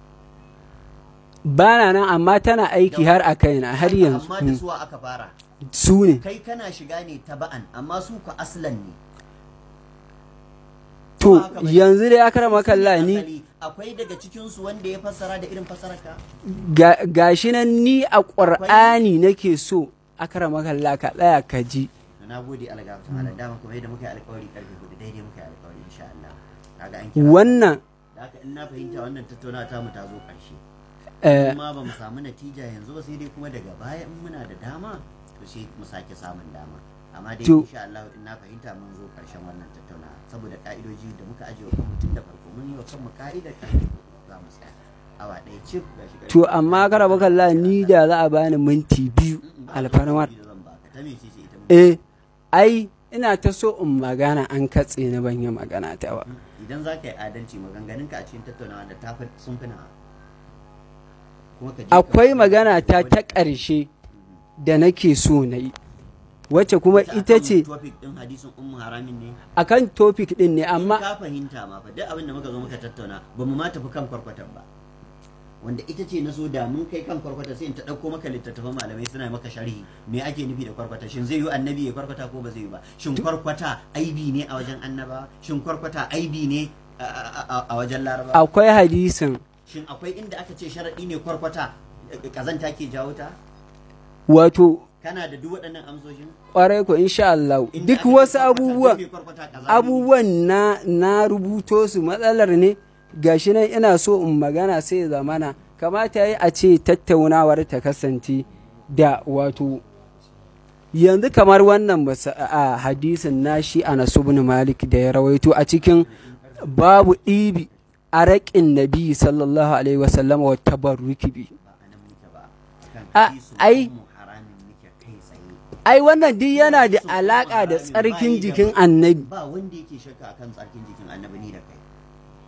Bana nan, amma tana aiki har a kaina har yanzu. Amma da suwa aka fara? Su ne. Kai kana shiga ne taba'an, amma su ku aslan ne. To Ba haka bane. yanzu dai akramakallah ni Asali, akwai daga cikin su wanda ya fassara da irin fassararka? Gashi nan ni a ƙur'ani nake so, akramakallah, ka tsaya ka ji. Na gode, algafta malam. Dama kuma yadda muka yi alƙawari karfe 4 daidai muka yi alƙawari, insha Allah. Kaga an kira. Wannan Da haka in na fahimta, wannan tattaunawa ta mu ta zo ƙarshe. Kuma ba mu samu natija yanzu ba, sai dai kuma daga baya in muna da dama to sai mu sake samun dama. Amma dai insha Allah in na fahimta mun zo ƙarshen wannan tattaunawa, saboda ka'idoji da muka ajiye wa kanmu tun da farko, mun yi wa kanmu ka'idar karfe 4 za mu tsaya, awa ɗaya cif, gashi karfe To amma akramakallah, ni da za a bani minti 2 alfarmar. Da zan baka ta mece ce ita? Eh, ai ina ta so in magana an katse ni, ban yi magana ta ba. Idan za ka yi adalci, maganganunka a cikin tattaunawa da ta sun fi nawa. Kuma ka je ka Akwai magana ta ta ƙarshe da nake so na yi, wacce kuma ita akan ce topic din hadisin Ummu Haramin ne. Akan topic din ne, amma amma ka fahimta ma fa, duk abin da muka zo muka tattauna ba mu ma tafi kan kwarkwatan ba, wanda ita ce na so. Da mun kai kan kwarkwata, sai in ta ɗauko maka littattafan malamai suna maka sharhi, me ake nufi da kwarkwata, shin zai yi annabi ya kwarkwata ko ba zai yi ba, shin kwarkwata aibi ne a wajen annaba, shin kwarkwata aibi ne a wajen Laraba, akwai hadisin. Shin akwai inda aka ce sharaɗi ne kwarkwata kazanta ke jawo ta? Wato Kana da duk waɗannan amsoshin? Kwarai ko, insha Allah. Inda Duk aka ce wasu kwarkwata, abubuwan duk mai kwarkwata kazami ne. Abubuwan na rubuto su, matsalar ne gashi nan ina so in magana sai ya zamana kamata yi a ce tattaunawar ta kasance da, wato yanzu kamar wannan a hadisin nashi Anas ibn Malik da ya rawaito a cikin babu ɗibi araƙin nabi sallallahu alaihi wasallam wa tabarruki bi. Ba a nan muke ba, akan hadisin Ummu Haramin muke kai tsaye. Ai wannan duk yana da Hadisin Ummu alaka da Haramin tsarkin bayi da- jikin annabi. Ba wanda yake shakka akan tsarkin jikin annabi, ni da kai,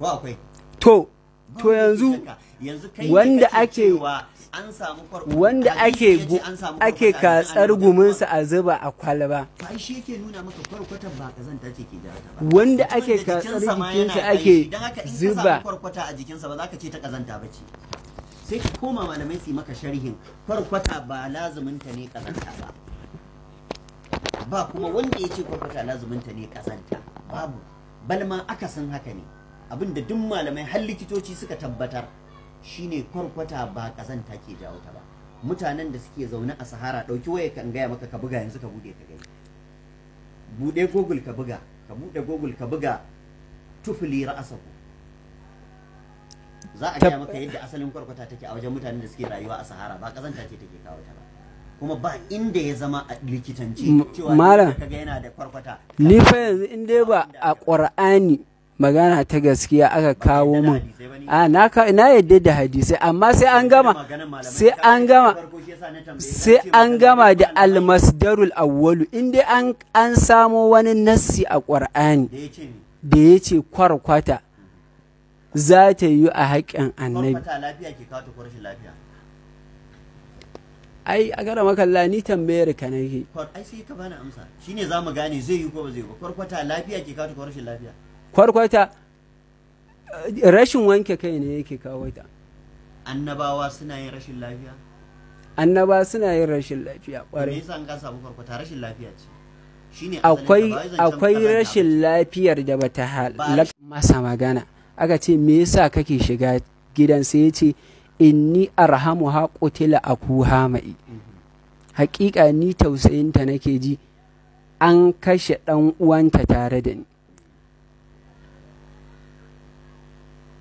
ko akwai? To Ba to wanda yake yanzu shakka. Yanzu kai ne wanda kake cewa an samu wanda hadisi ake yace an samu ake kwarkwata a jikin katsar annabi, guminsa a zuba a kwalba. To ai shi yake nuna maka kwarkwatan ba kazanta ce ke jawo ta ba. Wanda Mutumin ake da katsar jikinsa ma jikinsa yana ake ƙanshi, don haka in ka zuba. samu kwarkwata a jikinsa ba za ka ce ta kazanta ba ce. Sai ka koma malamai su yi maka sharhin kwarkwata ba lazuminta ne kazanta ba. Ba kuma wanda ya ce kwarkwata lazuminta ne kazanta, babu. Balma akasin haka ne. Abinda duk malamai har likitoci suka tabbatar shine kwarkwata ba kazanta ke jawo ta ba. Mutanen da suke zaune a Sahara, ɗauki waya kan gaya maka, ka buga yanzu, ka bude ka gani. Bude Google ka buga, ka bude Google ka buga "tufli ra'asahu", za a gaya maka yadda asalin kwarkwata take a wajen mutanen da suke rayuwa a Sahara. Ba kazanta ce take kawo ta ba, kuma ba inda ya zama a likitanci cewa Malam, kaga yana da kwarkwata. Ni fa yanzu in dai ba a Ƙur'ani, magana ta gaskiya aka kawo Yadda da min. hadisai ba ne? A na yadda da hadisai, amma sai an gama, sai an gama, sai an gama da almasdarul awwalu. In dai an samo wani nassi a Ƙur'ani da ya ce ni da ya ce kwarkwata za ta yi a haƙƙin annabi. Kwarkwata lafiya ke kawo ta ko rashin lafiya? Ai a gara makalla, ni tambayar ka nake. Ai sai ka bani amsa, shine za mu gane zai yi ko ba zai yi ba. Kwarkwata lafiya ke kawo ta ko rashin lafiya? Kwarkwata rashin wanke kai ne yake kawo ta. Annabawa suna yin rashin lafiya? Annaba suna yin rashin lafiya Me kwarai. yasa an ka samu kwarkwata rashin lafiya ce? Shine asalin ta, Akwai ba wai zancen akwai kazanta ba rashin ce. lafiyar da bata Ba halaka masa magana. Aka ce me yasa kake shiga gidan? Sai ya ce inni arhamu ha qutila akuha mai, haƙiƙa ni tausayinta nake ji, an kashe ɗan uwanta tare da ni.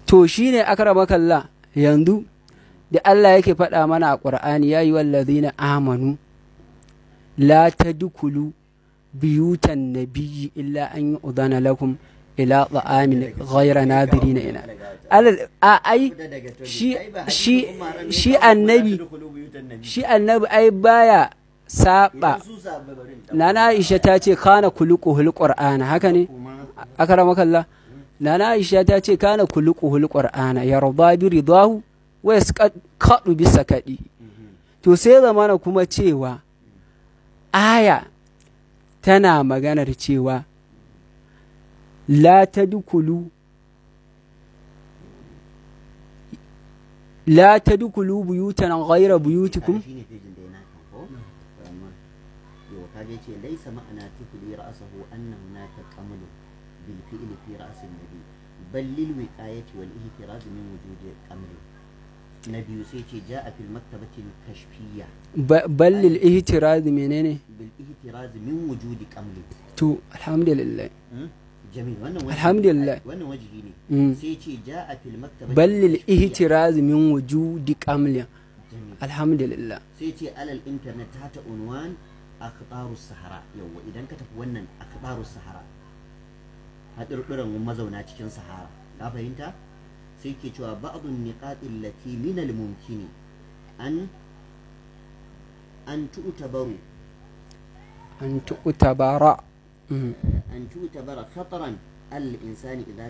To shine akramakallah, yanzu da Allah yake faɗa mana a Qur'ani, ya ayyuhallazina amanu la tadkhulu biyutan nabiyyi illa an yu'dhana lakum ila ta'amin ghayra nadirina ina. Ai shi shi shi annabi, shi annabi ai baya saba. Nana Aisha ta ce kana kuluquhul qur'ana, haka ne akramakallah? Nana Aisha ta ce kana kuluquhul qur'ana yarda bi ridahu wa yasqadu bi sakadi. To sai zamana kuma cewa aya tana maganar cewa la tadkhulu la tadkhulu buyutan ghayra buyutikum. Shine fejin da yana kan ko amma yau kaje ce laysa ma'ana tukuli ra'sahu anna hunaka qamlu bil fi'li fi ra's an-nabi bal lil wiqayati wal ihtiraz min wujudi qamli. Na biyu sai ce ja'a fil maktabati al-kashfiyya bal lil ihtiraz menene? Bil ihtiraz min wujudi qamli. To alhamdulillah. Jamil, wannan alhamdulillah wannan wajihi ne. Sai ce ja'a fil maktabati bal lil ihtiraz min wujudi qamli. Alhamdulillah. Sai ce alal internet ta unwan akhbarus sahara. Yawa idan ka tafi wannan akhbarus sahara, hadirdiran mazauna cikin sahara, ka fahimta? Sai ke cewa ba'dun niqat allati min al mumkini an tu'tabaru an tu'tabara an tu'tabara khataran al insani idha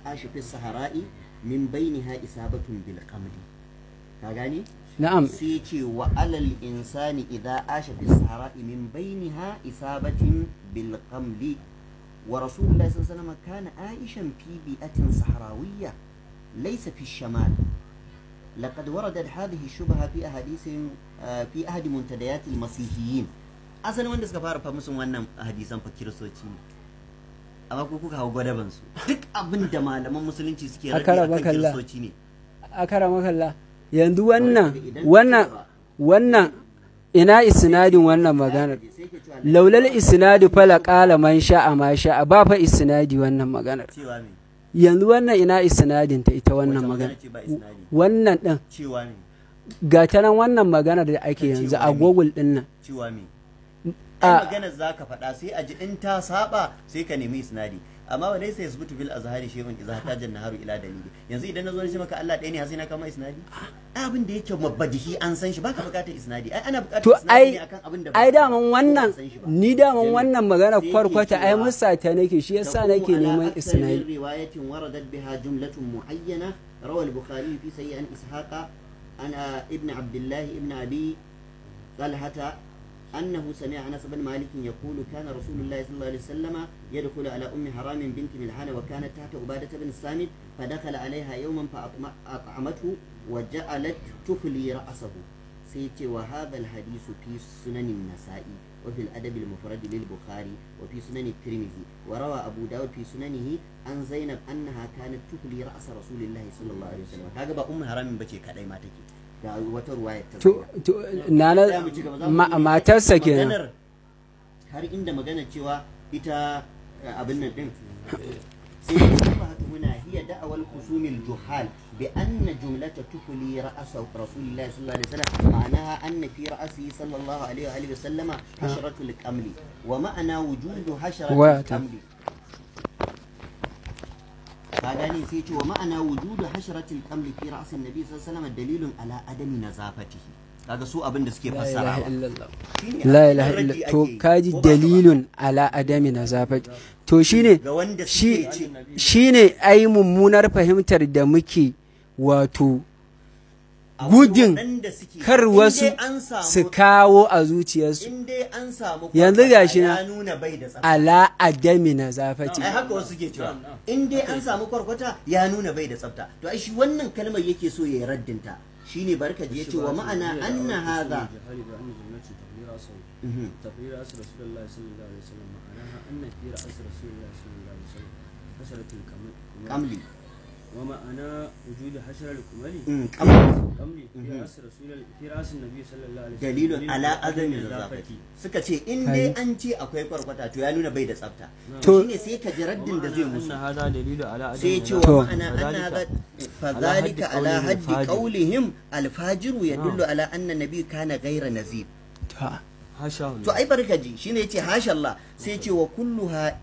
asha fi sahara'i min bainaha isabatun bil qamli. Ka gane? Na'am. Sai ce wa alal insani idha asha fi sahara'i min bainaha isabatin bil qamli. Wa rasulullahi sallallahu alaihi wasallam kana aishan fi bi'atin saharawiyya ليس في الشمال. لقد وردت هذه الشبهة في أحاديث في أحد منتديات المسيحيين. أصلاً wanda suka fara famusun wannan hadisan fa kiristoci ne, amma ko kuka hau gwadaban su duk abin da malaman musulunci suke raddi akan kiristoci ne. Akaramakalla, yanzu wannan wannan wannan ina isnadin wannan maganar? Laulal isnadu fala qala man sha'a ma sha'a, ba fa isnadi wannan maganar. Yanzu wannan ina isnadin ta ita wannan magana? Wannan din ga ta nan, wannan maganar da ake yanzu a Google din nan. Cewa me? Ai maganar zaka faɗa sai a ji in ta saba sai ka nemi isnadi. Amma wa laysa yasbutu bil azhari shay'un idza hataja an-naharu ila dalili. Yanzu idan nazo na ce maka Allah ɗaya ne sai na kama isnadi? Ai abin da yake mabadihi an san shi, baka buƙatar isnadi. Ai ana buƙatar isnadi ne akan abin da ai daman wannan, ni daman wannan magana kwarkwata ai musa ta nake, shi yasa nake neman isnadi. Riwayatin waradat biha jumlatun muayyana rawa al-bukhari fi sahih an ishaqa an ibn abdullah ibn abi talhata أنه سمع أنس بن مالك يقول كان رسول الله صلى الله عليه وسلم يدخل على أم حرام بنت ملحان وكانت تحت عبادة بن الصامت فدخل عليها يوما فأطعمته وجعلت تفلي رأسه. سيتي وهذا الحديث في سنن النسائي وفي الأدب المفرد للبخاري وفي سنن الترمذي، وروى أبو داود في سننه عن زينب أنها كانت تفلي رأس رسول الله صلى الله عليه وسلم. هذا أم حرام بتي كدai ma take. Wata ruwaya ta nana matarsa kenan. Har inda magana cewa ita abin nan din sai ta huna hiya da'awal khusumil juhal bi anna jumlata tukli ra's rasulillahi sallallahu alaihi wasallam ma'anaha anna fi ra'si sallallahu alaihi wa alihi wasallama hasharatul qamli wa ma'ana wujudu hasharatul qamli. Ka gane? Sai ce wa ma'ana wujudu hasharatil qamli fi ra'sin nabi sallallahu alaihi wasallam dalilun ala adami nazafatihi. Kaga su abin da suke fassarawa. La ilaha illa. To kaji dalilun ala adami nazafati. To shine shine ai mummunar fahimtar da muke wato gudun kar wasu su kawo a zuciyarsu. Yanzu gashi na ala adami nazafati. Ai haka wasu suke cewa in dai an samu kwarkwata ya nuna bai da tsafta. To ai shi wannan kalmar yake so ya raddinta. Shine barka ji yace wa ma'ana anna hadha qamli. ومعنى وجود حشر الكمل قمل قمل في راس رسول في راس النبي صلى الله عليه وسلم dalilun ala azami nazafati suka ce in dai an ce akwai kwarkwata to ya nuna bai da tsafta to shine sai ka ji raddin da zai musu أن هذا دليل على عدم sai ce To. wa ma'ana anna hadha fadhalika ala haddi qawlihim alfajiru yadullu ala anna nabiy kana ghayra nazib Ta. حاشاه to ai barka ji shine yace hasha Allah sai ce wa kulluha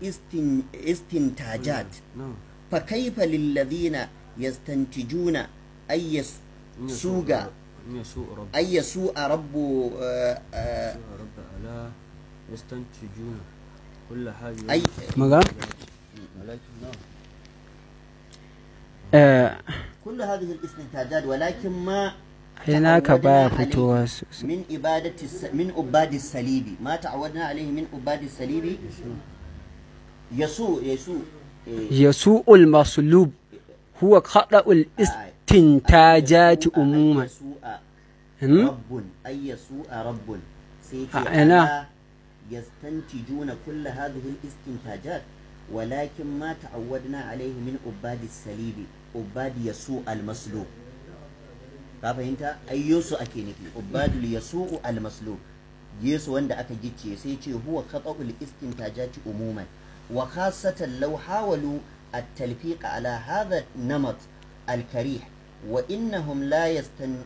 istintajat نعم fa kaifa lil ladina yastantijuna ay yasuga إن يسوء رب ay yasu'a rabbu يسوء رب ألا يستنتجون كل هذه ay Maga? ولكن نعم Eh, كل هذه الاستنتاجات ولكن ما ai naka baya تعودنا عليه fitowa sosai. من إبادة من عباد الصليب ما تعودنا عليه من عباد الصليب يسوع يسوع إيه، Yasu'ul maslub huwa khata'ul istintajati أن umuman. يسوع Hmm? رب أي يسوع رب سيتي أنا. ألا يستنتجون كل هذه الاستنتاجات ولكن ما تعودنا عليه من عباد الصليب عباد يسوع المصلوب ka fahimta ai yesu ake nufi ubadul yasu'u al-maslub yesu wanda aka gicciye sai ce huwa khata'ul istintajati umuman wa khassatan law hawalu at-talfiq ala hadha an-namat al-karih wa innahum la yastan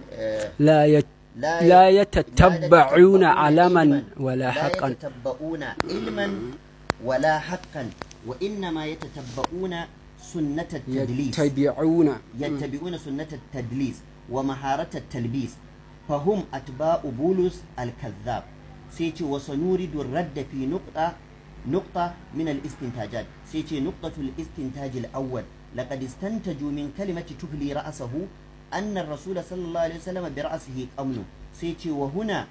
La ya لا لا يتتبعون علما علما ولا لا حقا. يتتبعون علما ولا حقا وإنما يتتبعون سنة التدليس yattabi'una يتبعون سنة التدليس ومهارة التلبيس فهم أتباع بولس الكذاب سيتي وسنورد الرد في نقطة من الاستنتاجات سيتي نقطة الاستنتاج الأول لقد استنتجوا من كلمة تفلي رأسه أن الرسول صلى الله عليه وسلم برأسه قمل سيتي وهنا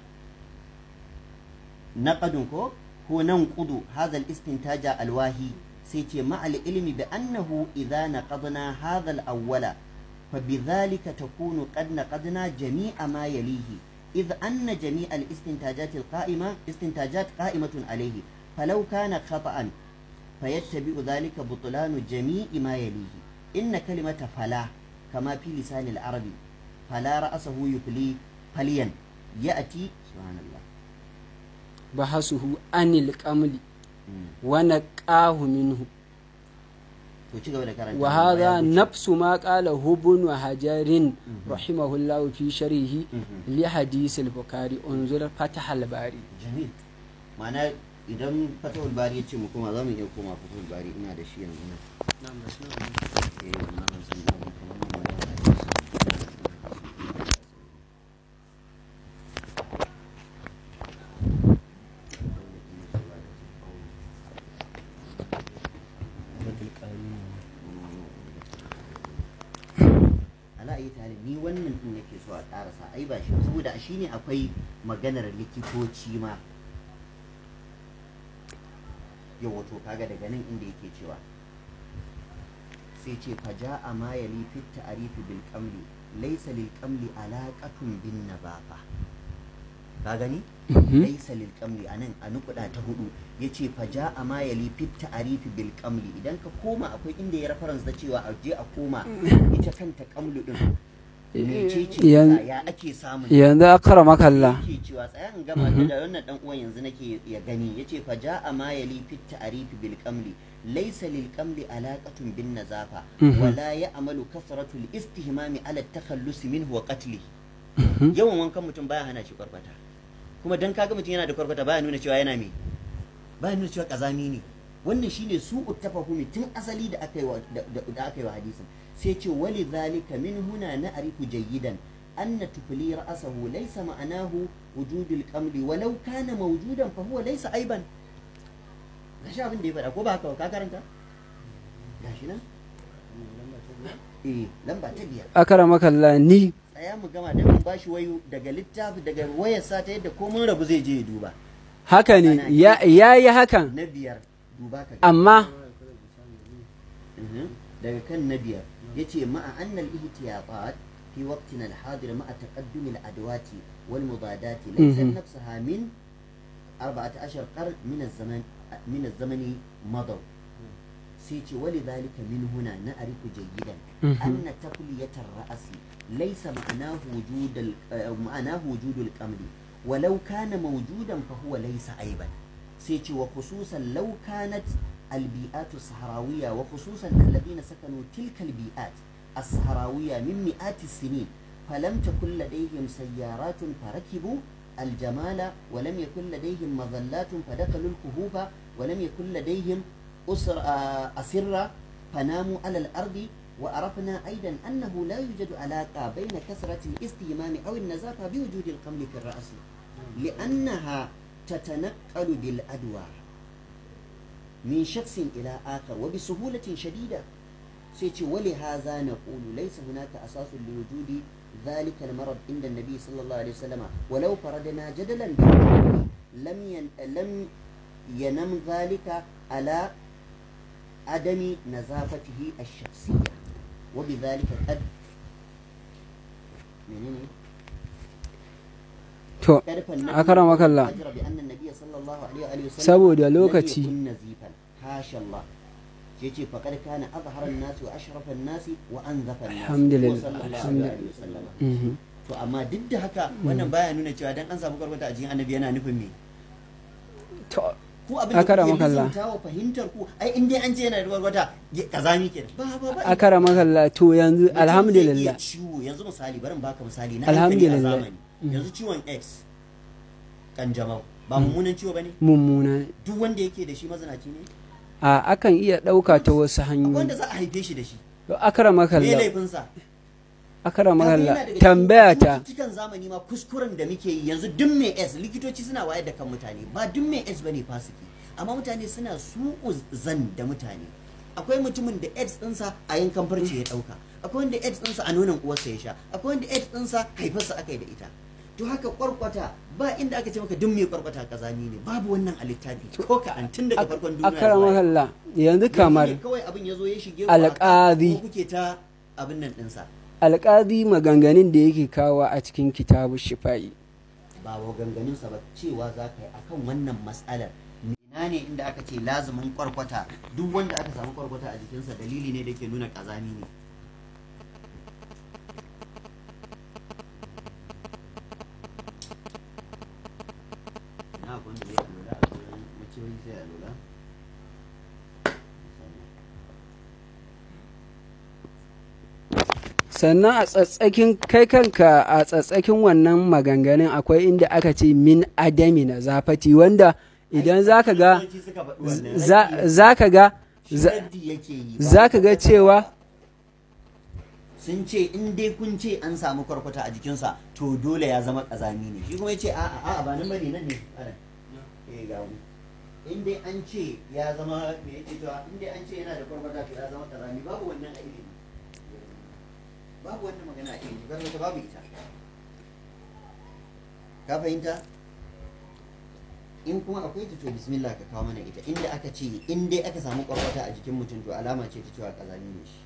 نقد كو هو ننقض هذا الاستنتاج الواهي سيتي مع العلم بأنه إذا نقضنا هذا الأول فبذلك تكون قد نقضنا جميع ما يليه إذ أن جميع الاستنتاجات القائمة استنتاجات قائمة عليه فلو كان خطأ فيتبع ذلك بطلان جميع ما يليه إن كلمة فلا كما في لسان العربي فلا رأسه يفلي فليا يأتي سبحان الله bahasuhu anil qamli wa naqahu minhu to ci gaba da karanta wa hadha nafsu ma qala ibn hajarin rahimahullahu fi sharhihi li hadith al-bukhari unzur fatah al-bari jamil ma'ana idan fatahul bari ya ce mu koma za mu iya koma fatahul bari ina da shi yanzu nan نعم بس نعم eh wannan ban san abin kamar nan ma yana da shi. Ala ayi tare ni wannan din nake so a karasa ai ba shi ba, saboda a shine akwai maganar likitoci ma yau wato kaga daga nan inda yake cewa sai ce faja'a ma yali fit ta'rifi bil qamli laysa lil qamli alaqatun bin nabafa ka gani laysa lil qamli anan a nukuda ta hudu yace faja'a ma yali fit ta'rifi bil qamli idan ka koma akwai inda ya reference da cewa a je a koma ita kanta qamlu din mecece ya ake samun yanzu akramaka Allah yake cewa tsaya in gama da wannan dan uwan yanzu nake ya gani yace fa jaa ma yali fit ta'rif bil qamli laysa lil qamli alaqatun bin nazafa wa la ya'malu kasratu al istihmam ala at takhallus minhu wa qatlihi yawan wankan mutum baya hana shi kwarkwata kuma dan kaga mutum yana da kwarkwata baya nuna cewa yana me baya nuna cewa kazami ne wannan shine su'u tafahumi tun asali da aka yi wa da aka yi wa hadisin sai ce wali zalika min huna na'rifu jayyidan anna tufli ra'sahu laysa ma'anahu wujudul qamli walau kana mawjudan fa huwa laysa aiban gashi abin da ya faɗa ko ba haka ba ka karanta gashi nan eh lamba ta biyar akramaka Allah ni tsaya mu gama da mun bashi wayo daga littafi daga wayarsa ta yadda ko mun rabu zai je ya duba haka ne ya yi hakan na biyar duba ka gani. amma Mhm. Daga kan na biyar yace ma'a anna al-ihtiyatat fi waqtina al-hadir ma'a taqaddum al-adwati wal mudadati laysa nafsaha min 14 qarn min az-zaman min az-zamani madaw. Sai ce wali zalika min huna na'rifu jayyidan anna tafliyatar ra'asi laysa ma'anahu wujudal ma'anahu wujudul qamli walau kana mawjudan fa huwa laysa aiban. Sai ce wa khususan law kanat البيئات الصحراوية وخصوصا الذين سكنوا تلك البيئات الصحراوية من مئات السنين فلم تكن لديهم سيارات فركبوا الجمال ولم يكن لديهم مظلات فدخلوا الكهوف ولم يكن لديهم أسرة فناموا على الأرض. وعرفنا أيضا أنه لا يوجد علاقة بين كثرة الاستهمام أو النزافة بوجود القمل في الرأس لأنها تتنقل بالأدوار من شخص إلى آخر وبسهولة شديدة. سيتي ولهذا نقول ليس هناك أساس لوجود ذلك المرض عند النبي صلى الله عليه وسلم ولو فرضنا جدلا لم ينم ذلك على عدم نظافته الشخصية وبذلك قد To, akaramakallah, saboda lokaci alhamdulillah, alhamdulillah. To amma duk da haka wannan baya nuna cewa dan an samu kwarkwata a jikin annabi yana nufin me? To, ku abin da kuke misaltawa fahimtar ku, ai in dai an ce yana da kwarkwata kazami kenan. Ba ba ba. Akaramakallah, to yanzu alhamdulillah. Ciwo yanzu misali, bari in baka misali na hankali a zamani. Yanzu ciwon X kanjamau ba mummunan ciwo bane? Mummuna. Duk wanda yake da shi mazinaci ne? A akan iya ɗauka ta wasu hanyoyi. Wanda za a haife shi da shi. To akramakallah. Me laifinsa? Akramakallah. Tambaya ta. Cikin zamani ma kuskuren da muke yi yanzu duk mai S likitoci suna wayar da kan mutane ba duk mai S bane fasiki, amma mutane suna su'u zan da mutane. Akwai mutumin da AIDS ɗinsa a yankan farce ya ɗauka, akwai wanda AIDS ɗinsa a nonon uwarsa ya sha, akwai wanda AIDS ɗinsa haifarsa aka yi da ita. To haka kwarkwata ba inda aka ce maka duk mai kwarkwata kazami ne, babu wannan a littafi ko kaɗan tun daga farkon duniya. Akramakallah, yanzu kamar kawai abin ya zo ya shige alƙadi ko kuke ta abin nan ɗinsa. Alƙadi maganganun da yake kawo a cikin kitabu shifa'i ba maganganunsa ba, cewa za ka yi akan wannan matsalar. Ina ne inda aka ce lazumin kwarkwata duk wanda aka samu kwarkwata a jikinsa dalili ne da ke nuna kazami ne? Sannan a tsatsakin kai kanka a tsatsakin wannan maganganun akwai inda aka ce min adami na zafati, wanda idan zaka ga zaka ga zaka ga cewa sun ce in dai kun ce an samu kwarkwata a jikinsa to dole ya zama kazami ne. Shi kuma ya ce a'a a'a ba nan bane, nan ne eh ga mu in dai an ce ya zama me yake cewa in dai an ce yana da kwarkwata to ya zama kazami, babu wannan a ilimi, babu wannan magana a ilimi, kwarkwata babu ita. Ka fahimta? In kuma akwai ta to bismillah ka kawo mana ita inda aka ce in dai aka samu kwarkwata a jikin mutum to alama ce ta cewa kazami ne shi.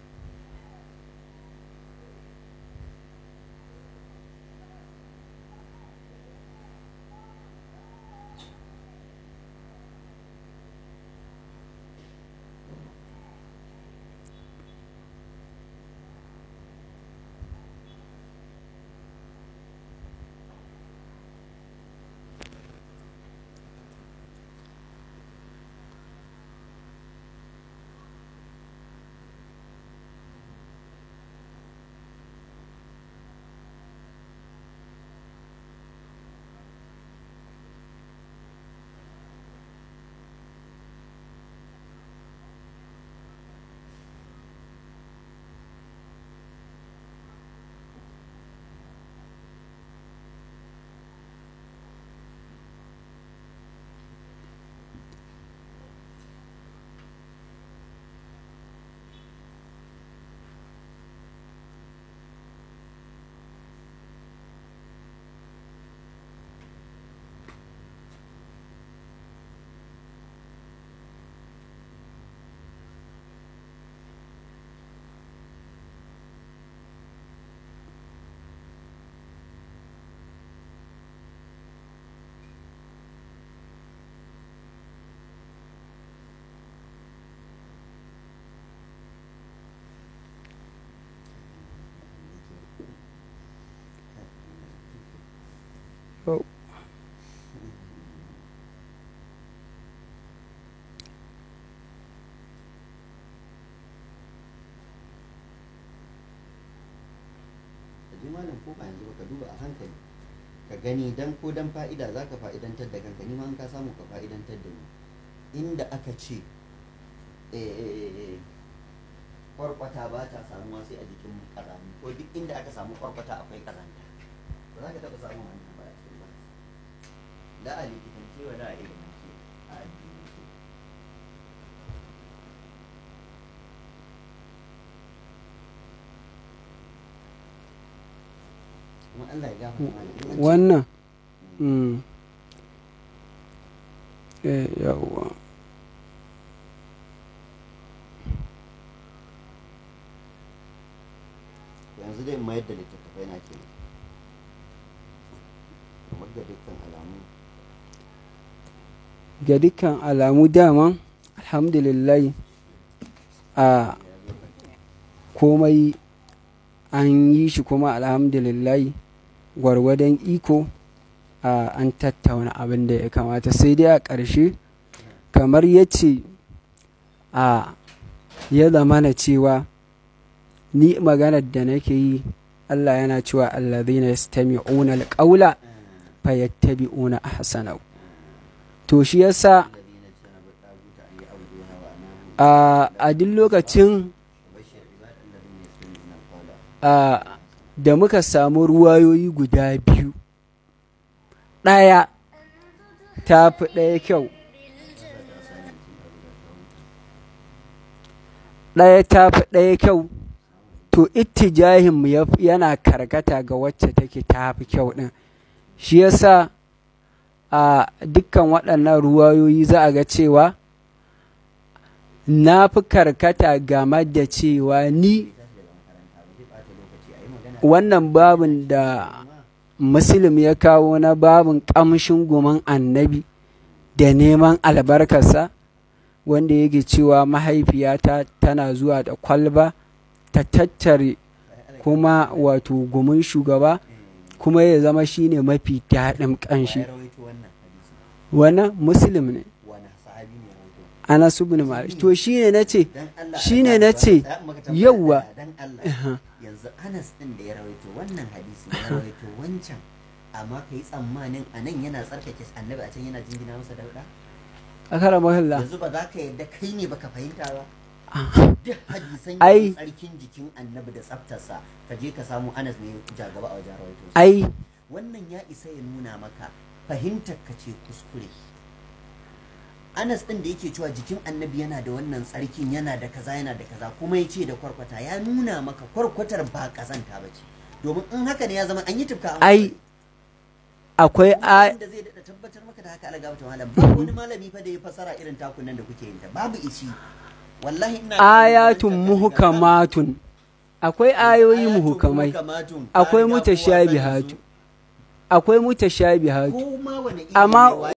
Yanzu malam, ko ba yanzu ba, ka duba a hankali ka gani, dan ko dan fa'ida zaka fa'idantar da kanka, ni ma in ka samu ka fa'idantar da ni, inda aka ce kwarkwata ba ta samuwa sai a jikin ƙazami, ko duk inda aka samu kwarkwata akwai ƙazanta. Ba za ka taɓa samun wannan ba a cikin ba da a likitance wa da a ilimance a addinance. Kuma Allah ya gafarta mana in an ce Wannan yawwa. Yanzu dai in mayar da littattafai na kenan, kamar ga dukkan alamu. Ga dukkan alamu dama, alhamdulillah, a komai an yi shi, kuma alhamdulillah gwargwadon iko a an tattauna abin da ya kamata. Sai dai a ƙarshe, kamar yace a ya zamana cewa ni maganar da nake yi, Allah yana cewa allazina yastami'una alqawla fayattabi'una ahsanahu. To shi yasa الذين اجتنبوا الطاغوت أن يعبدوها وأنابوا a duk lokacin وبشر عباد الذين يستمعون القول da muka samu ruwayoyi guda biyu, ɗaya ta fi ɗaya kyau, ɗaya ta fi ɗaya kyau, to ittijahinmu yana karkata ga wacce take ta fi kyau ɗin. Shi yasa a dukkan waɗannan ruwayoyi za a ga cewa na fi karkata game da cewa ni wannan babin da Muslim ya kawo na babin ƙamshin gumin annabi da neman albarkarsa, wanda yake cewa mahaifiyata tana zuwa da kwalba ta tattare kuma wato gumin shugaba, kuma ya zama shine mafi daɗin ƙanshi. Ya rawaito wannan hadisi? Wannan Muslim ne. Wani sahabi ne ya rawaito? Anas ibn Malik. To shine nace Dan Allah, shine Allah, nace tsaya in maka tambaya yawwa. ɗaya, dan Allah, yanzu Anas din da ya rawaito wannan hadisi ya rawaito wancan, amma kai tsammanin anan yana tsarkake annabi, a can yana jingina masa dauda. Akara mahalla. Yanzu ba za ka yadda kai ne baka fahimta ba. Duk hadisan Ai. yawan tsarkin jikin annabi da tsaftarsa, ka je ka samu Anas ne jagaba a wajen rawaito su. Ai Wannan ya isa ya nuna maka fahimtar ka ce kuskure. Anas din da yake cewa jikin annabi yana da wannan tsarkin, yana da kaza, yana da kaza, kuma ya ce da kwarkwata, ya nuna maka kwarkwatar ba kazanta ba ce, domin in haka ne ya zama an yi tufka an Ai akwai a da zai daɗa tabbatar maka da haka, algabata malam, babu wani malami fa da ya fasara irin takunan da kuke yin ta, babu ishi wallahi. Ina ayatun muhkamatun, akwai ayoyi Ayatun muhkamai, muhkamatun, ka akwai riga kowa sanin su. mutashabihatu, akwai mutashabihatu. Ko ma wani iri Amma ne.